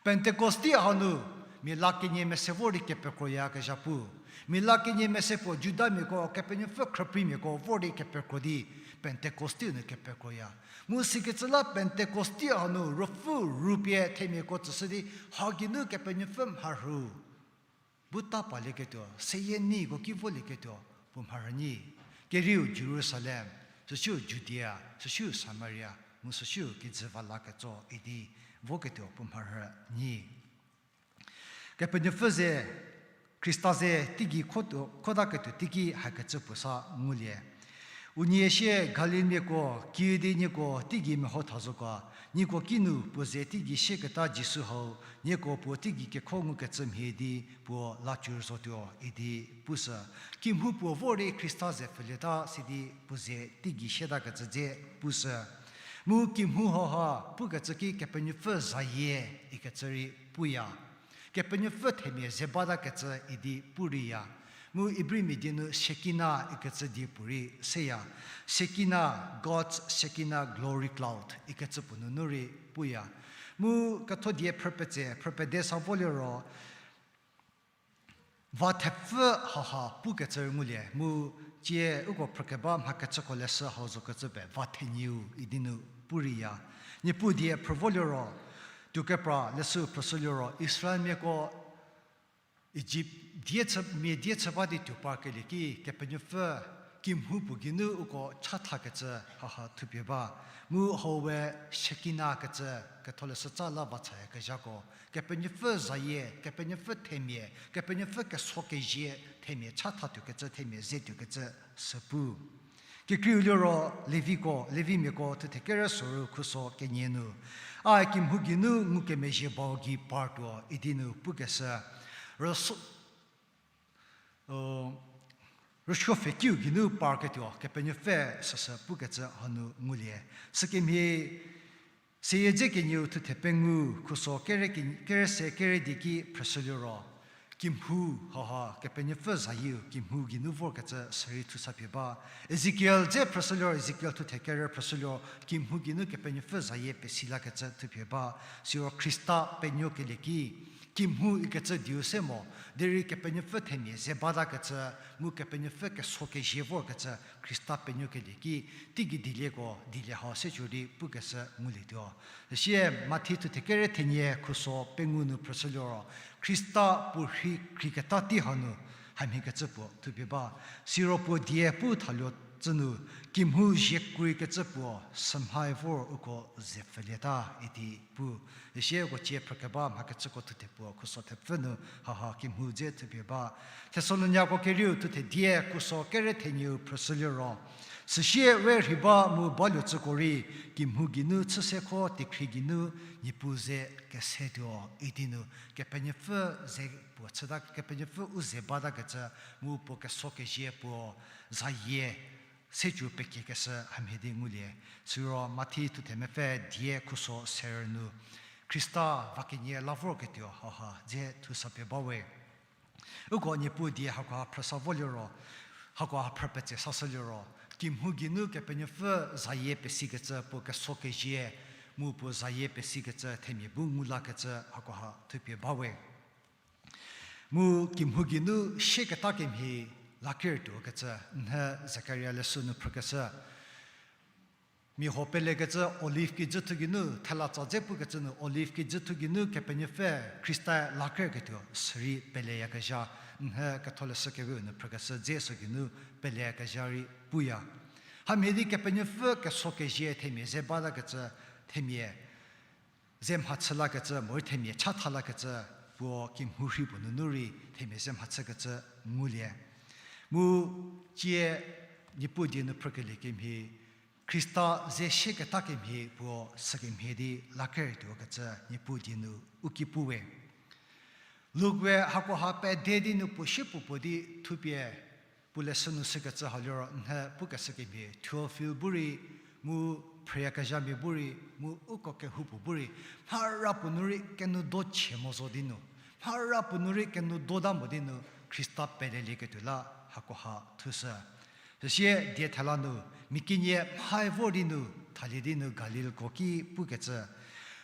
Pentecost tei hanu, mia la kenie mese vor di kepekroyakezha pu. Mia la kenie mese puo Judamiako, Kepenuopfü khrüprimiako vor di kepekro di, Pentecost teiu nu kepekroya. Mu sikecü la Pentecost tei hanu, Ruopfü rupie themiako tsüshü di, hau geinu Kepenuopfü mharhü bu ta palieketuo, seyie neiko ki volieketuo puo mharhü nyi. Kerieu Jerusalem, süsiu Judia, süsiu Samaria, mu süsiu kijü va la ketso idi voketuo puo mharhü nyi. Kepenuopfü ze, Khrista ze teigei khotuo, khotaketuo teiki hakecü puo sa ngulie. Unie sie Galilmiako, kiüdi nieko teigei meho tha zo ga, nieko kinu puo ze teigei sieketa Jisu hau, nieko puo teigei kekho ngukecü mhie di puo la cü zotuo idi pushü. Kimhu puo vor di Khrista ze pfhülieta sidi puo ze teigei sietakecü dze pushü. Mu kimhu hauha pukecü ki Kepenuopfü zayie ikecü rei puya. Kepenuopfü themia ze batakecü idi pu reiya. Mu Ibrimia die nu Shekinah ikecü die puorei seya. Shekinah, God's Shekinah glory cloud ikecü puo nunu rei puya. Mu ketho die phrü petse, phrü pede sa vo liro, va thepfü hauha pukecü ngulie, mu tsie uko phrükeba mhakechüko leshü hau zokecü pie va thenieu idi nu pu reiya. Niepuu die phrü vo liro, tuokepra leshü phrüshü liro, Israelmiako Ijipt die chü, mia die chü ba di tuo parkelie ki, Kepenuopfü kemhou puo geinu uko chathakecü haha thupie ba. Mu hau we Shekinah kecü, ketholeshü tsa la va chayakezhako, Kepenuopfü zayie, Kepenuopfü themia, Kepenuopfü keso kezie themia chatha tuokecü, themia ze tuokecü sü pu. Kekreiu liro Leviko, Levimiako thuthe kere soru khuso kenie nu, a kemhou geinu ngukemezhie bau gei partuo idi nu pukeshü, rüso- rüsuo pfhekiu geinu parketuo Kepenuopfü süsü pukecü hanu ngulie. Sükemhie, seyie dze kenieu thuthe pengou khuso kere ke-, kere se kere di ki phrüshüliro, kemhou, haha, Kepenuopfü zayieu kemhou geinu vorkecü sürei thusa pie ba. Ezekiel dze phrüshüliro, Ezekiel thuthe kere phrüshüliro, kemhou geinu Kepenuopfü zayie pesi lakecü thupie ba. Siro Khrista penuokelie ki, kemhou ikecü dieu se mo, derei Kepenuopfü themia ze batakecü, mu Kepenuopfü keso kezie vorkecü Khrista penuokelie ki, teigei dielieko, dielie hau se cü di pukeshü ngulietuo. Süsie Mathi thuthe kere thenie khuso pengou nu phrüshüliro, Khrista puo rhi kreiketa tei hanu hamhiekecü puo thupie ba. Siro puo die pu thaluo tsü nu, kemhou ziekreikecü puo sümhae vor uko ze pfülieta idi pu. Süsie uko cie phrükeba mhakecüko thuthe puo khuso thepfü nu haha kemhou dze thupie ba. Thesaloniako kerieu thuthe die khuso kere thenieu phrüshüliro, süsie we rhei ba mu baluo tsüko rei, kemhou geinu chüsekho teikhrie geinu Niepuu ze kesetuo idi nu, Kepenuopfü ze puo chüta, Kepenuopfü u ze batakecü, mu puo keso kezie puo zayie se cü pekiekeshü hamhie di ngulie. Siro Mathi thuthe mepfü die khuso serü nu, Khrista va kenie la vorketuo haha dze thusa pie bawe. Uko Niepuu die hakoha phrüsa voliro, hakoha phrü petse sashüliro, kemhou geinu Kepenuopfü zayie pesikecü puo keso kezie, mu puo zayie pesikecü themia bu ngu lakecü hakoha thupie bawe. Mu kemhou geinu sieketa kemhie lakertuokecü, nhü Zekaria leshü nu phrükeshü. Mia huo pelekecü olive kijüthu geinu, thela tsa dze pukecü nu olive kijüthu geinu Kepenuopfü Khrista lakerketuo sürei peleyakezha, nhü ketholeshü keweu nu phrükeshü dze sü geinu peleyakezha rei puya. Hamhie di Kepenuopfü keso kezie themia ze batakecü, themia ze mhachü lakecü, morei themia chatha lakecü, puo kemhou rhi puo nunu rei themia ze mhachükecü ngulie. Mu cie Niepuu die nu phrükelie kemhie, Khrista ze sieketa kemhie puo sükemhie di lakertuokecü Niepuu die nu u ki puwe. Luk we hakoha pede di nu puo sie puo puo di thupie, puo leshü nu sükecü ha liro nhü pukeshü kemhie Theophil bu rei, mu phrüyakezhamia bu rei, mu uko kehoupuo bu rei, mhara puo nu rei kenou do chie mo zo di nu, mhara puo nu rei kenou do ta mo di nu, Khrista pelelieketuo la hakoha thushü. Süsie die thela nu, mia kenie mhae vor di nu, thalie di nu Galilko ki pukecü,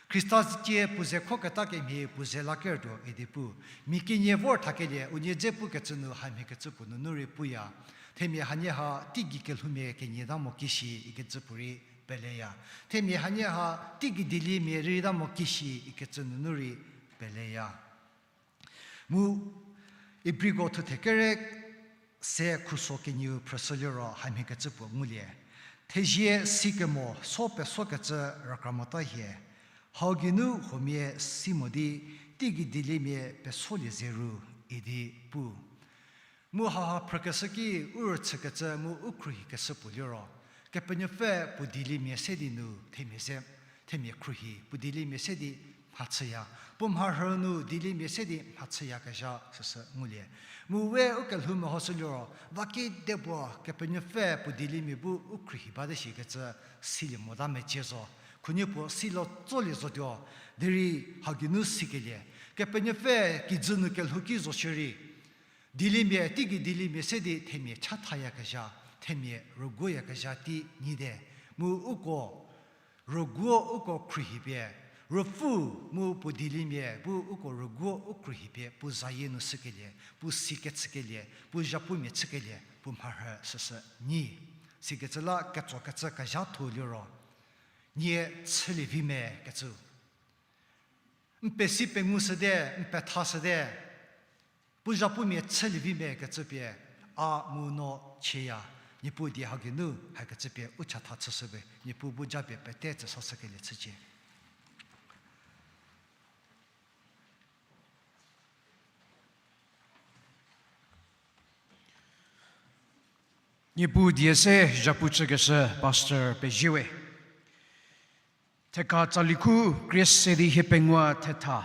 Khrista cie puo ze khoketa kemhie puo ze lakertuo idi pu. Mia kenie vor thakelie, unie dze pukecü nu hamhiekecü puo nunu rei puya. Themia hanie ha teigei kelhoumia kenie ta mo kishi ikecü puo rei peleya. Themia hanie ha teigei dieliemia rei ta mo kishi ikecü nunu rei peleya. Mu Ibriko thuthe kere se khuso kenieu phrüshü liro hamhiekecü puo ngulie. Thezie sikemo so pesokecü rükra mota hie. Hau geinu huomia si mo di, teigei dieliemia pesolie ze ru idi pu. Mu haha phrükeshü ki u rüchükecü mu u khruohikeshü puo liro, Kepenuopfü puo dieliemia se di nu themia ze, themia khruohi, puo dieliemia se di mhachüya, puo mharhü nu dieliemia se di mhachüyakezha süsü ngulie. Mu we u kelhou mehoshü liro, va kidepuo Kepenuopfü puo dieliemia bu u khruohi bate shikecü silie mota mecie zo. Khunhie puo silo tsolie zotuo, derei hau geinu sikelie. Kepenuopfü kijü nu kelhou ki zo shierei, dieliemia, teigei dieliemia se di themia chathayakezha, themia rüguoyakezha tei nyite. Mu uko rüguo uko khruohipie, Ruopfü mu puo dieliemia bu uko rüguo u khruohipie, puo zayie nu shükelie, puo si kechükelie, puo zhapumia chükelie, puo mharhü süsü nyi. Sikecü la ketsokecü kezhatho liro, nie chülievi me kecü. N pesi pengu shüte, n petha shüte, puo zhapumia chülievi me kecü pie, a mu no chieya. Niepuu die ha geinu hakecü pie u chatha chüshü we, Niepuu bu japie pete tsüsashükelie chücie. Niepuu die se zhapu chükeshü Pastor pezie we. Theka tsali khu krie se di hiepengou thetha.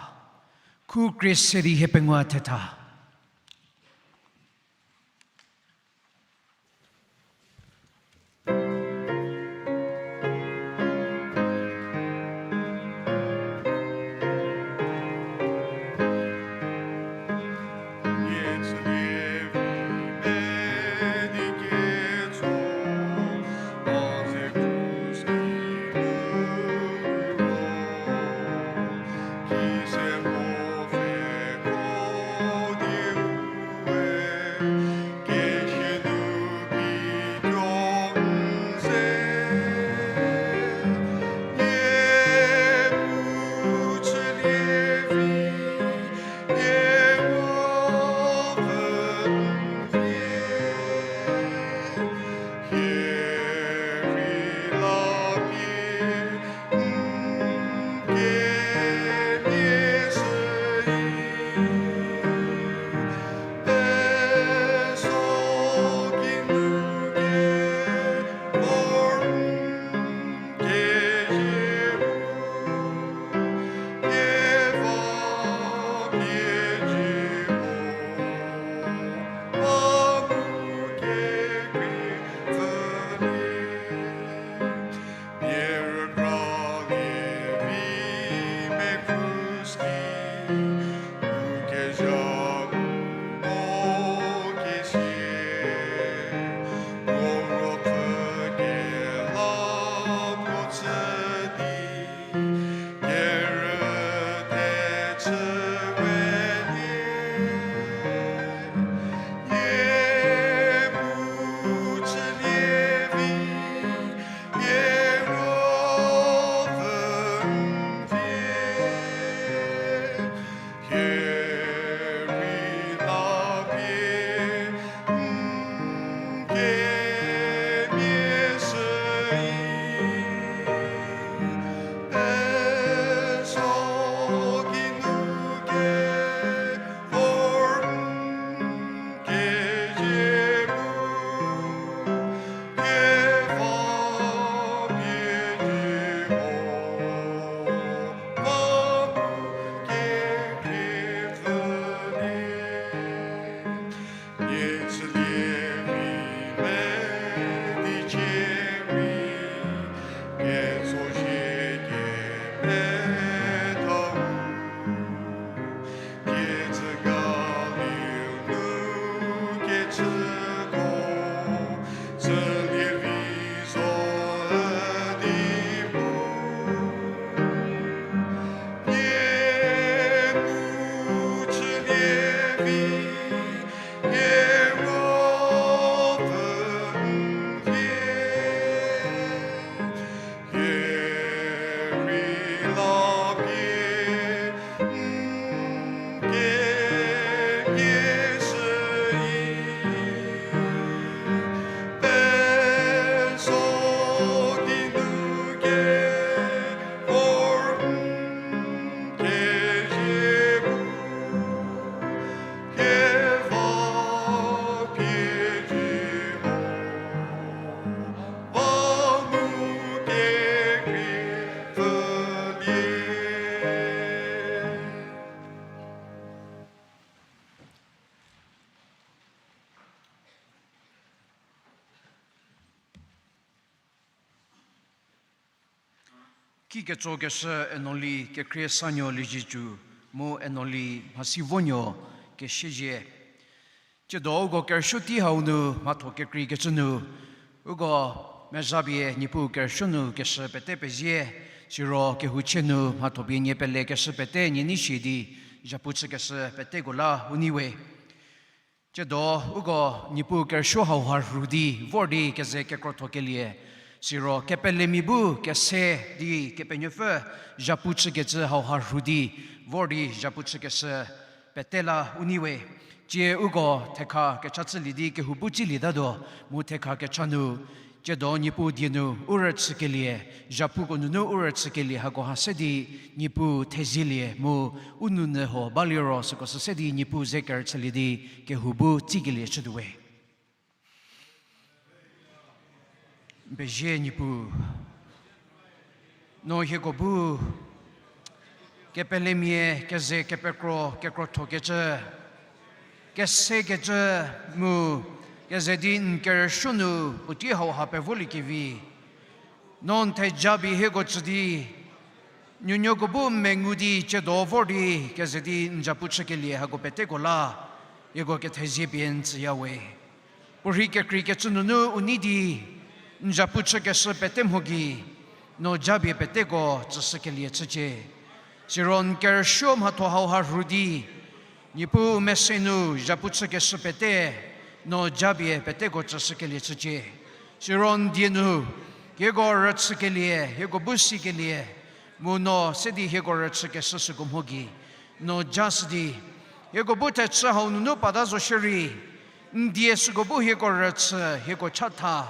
Khu krie se di hiepengou thetha. Kiketsokeshü Enoli Kekhrie Sanuo Liezietsu mu Enoli Mhasivonuo Kesiezie. Tsiedo uko kerüsuo tei hau nu mhatho kekreikecü nu, uko mezhapie Niepuu kerüsuo nu keshü pete pezie, siro kehouchie nu mhatho pie nie pelekeshü pete nie nei shie di, zhapu chükeshü peteko la u nei we. Tsiedo uko Niepuu kerüsuo hauha rhu di vor di keze kekrotho kelie, siro kepelemia bu kese di Kepenuopfü zhapu chükecü hauha rhu di vor di zhapu chükeshü pete la u nei we. Tsie uko thekha kecha chülie di kehou bu tsilietatuo, mu thekha kecha nu, tsiedo Niepuu die nu u rüchükelie, zhapuko nunu u rüchükelie hako ha se di Niepuu thezielie mu u nounyü huo baliro süko sü se di Niepuu ze kerüchülie di kehou bu tsikelie chütuo we. Pezie Niepuu, no hieko bu kepelemia keze kepekro kekrothokecü, kesekecü mu keze di n kerüsuo nu puotei hauha pevoliekevi, no n thejapie hieko tsü di nuonuoko bu mengu di tsiedo vor di keze di n zhapu chükelie hako peteko la, hieko kethezie pie n tsüya we. Puorhi kekreikecü nunu u nei di n zhapu chükeshü pete mho gei, no japie peteko tsüshükelie chücie. Siro n kerüsuo mhatho hauha rhu di, Niepuu mese nu zhapu chükeshü pete, no japie peteko tsüshükelie chücie. Siro n die nu hieko rüchükelie, hieko bu sikelie, mu no se di hieko rüchükeshü süko mho gei, no jashü di, hieko bu thechü hau nunu pata zo shierei, n die süko bu hieko rüchü, hieko chatha,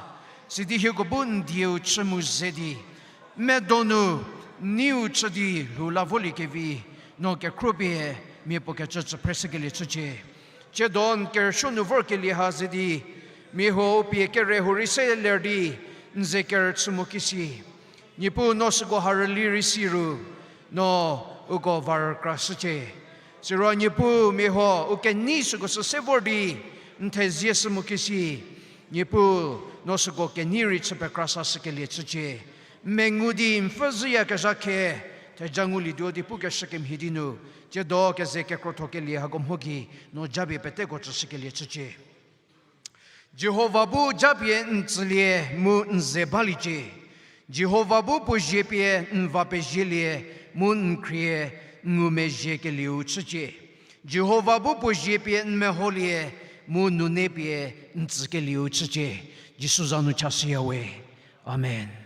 sidi hieko bu n dieu chü mu ze di, medonu, n neiu chü di lhou la voliekevi, no kekhropie mia puo kecü tsü phreshükelie chücie. Tsiedo n kerüsuo nu vorkelie ha ze di, mia huo u pie kere hurei se ler di, n ze kerüchü mo kisi. Niepuu no süko ha rüli rei si ru, no uko va rükrashücie. Siro Niepuu mia huo u kenei süko sü se vor di, n thezie shü mo kisi. Niepuu no süko kenei rei chü pekra sashükelie chücie. N mengu di n pfü zhüyakezha khe, theja ngulietuo di pukeshü kemhie di nu, tsiedo keze kekrothokelie hako mho gei, no japie peteko tsüshükelie chücie. Jihova bu japie n tsülie mu n ze baliecie. Jihova bu puo zie pie n va pezielie mu n khrie n ngumezhiekelieu chücie. Jihova bu puo zie pie n meholie mu nune pie n tsükelieu chücie. Jisu za nu chashüya we. Amen.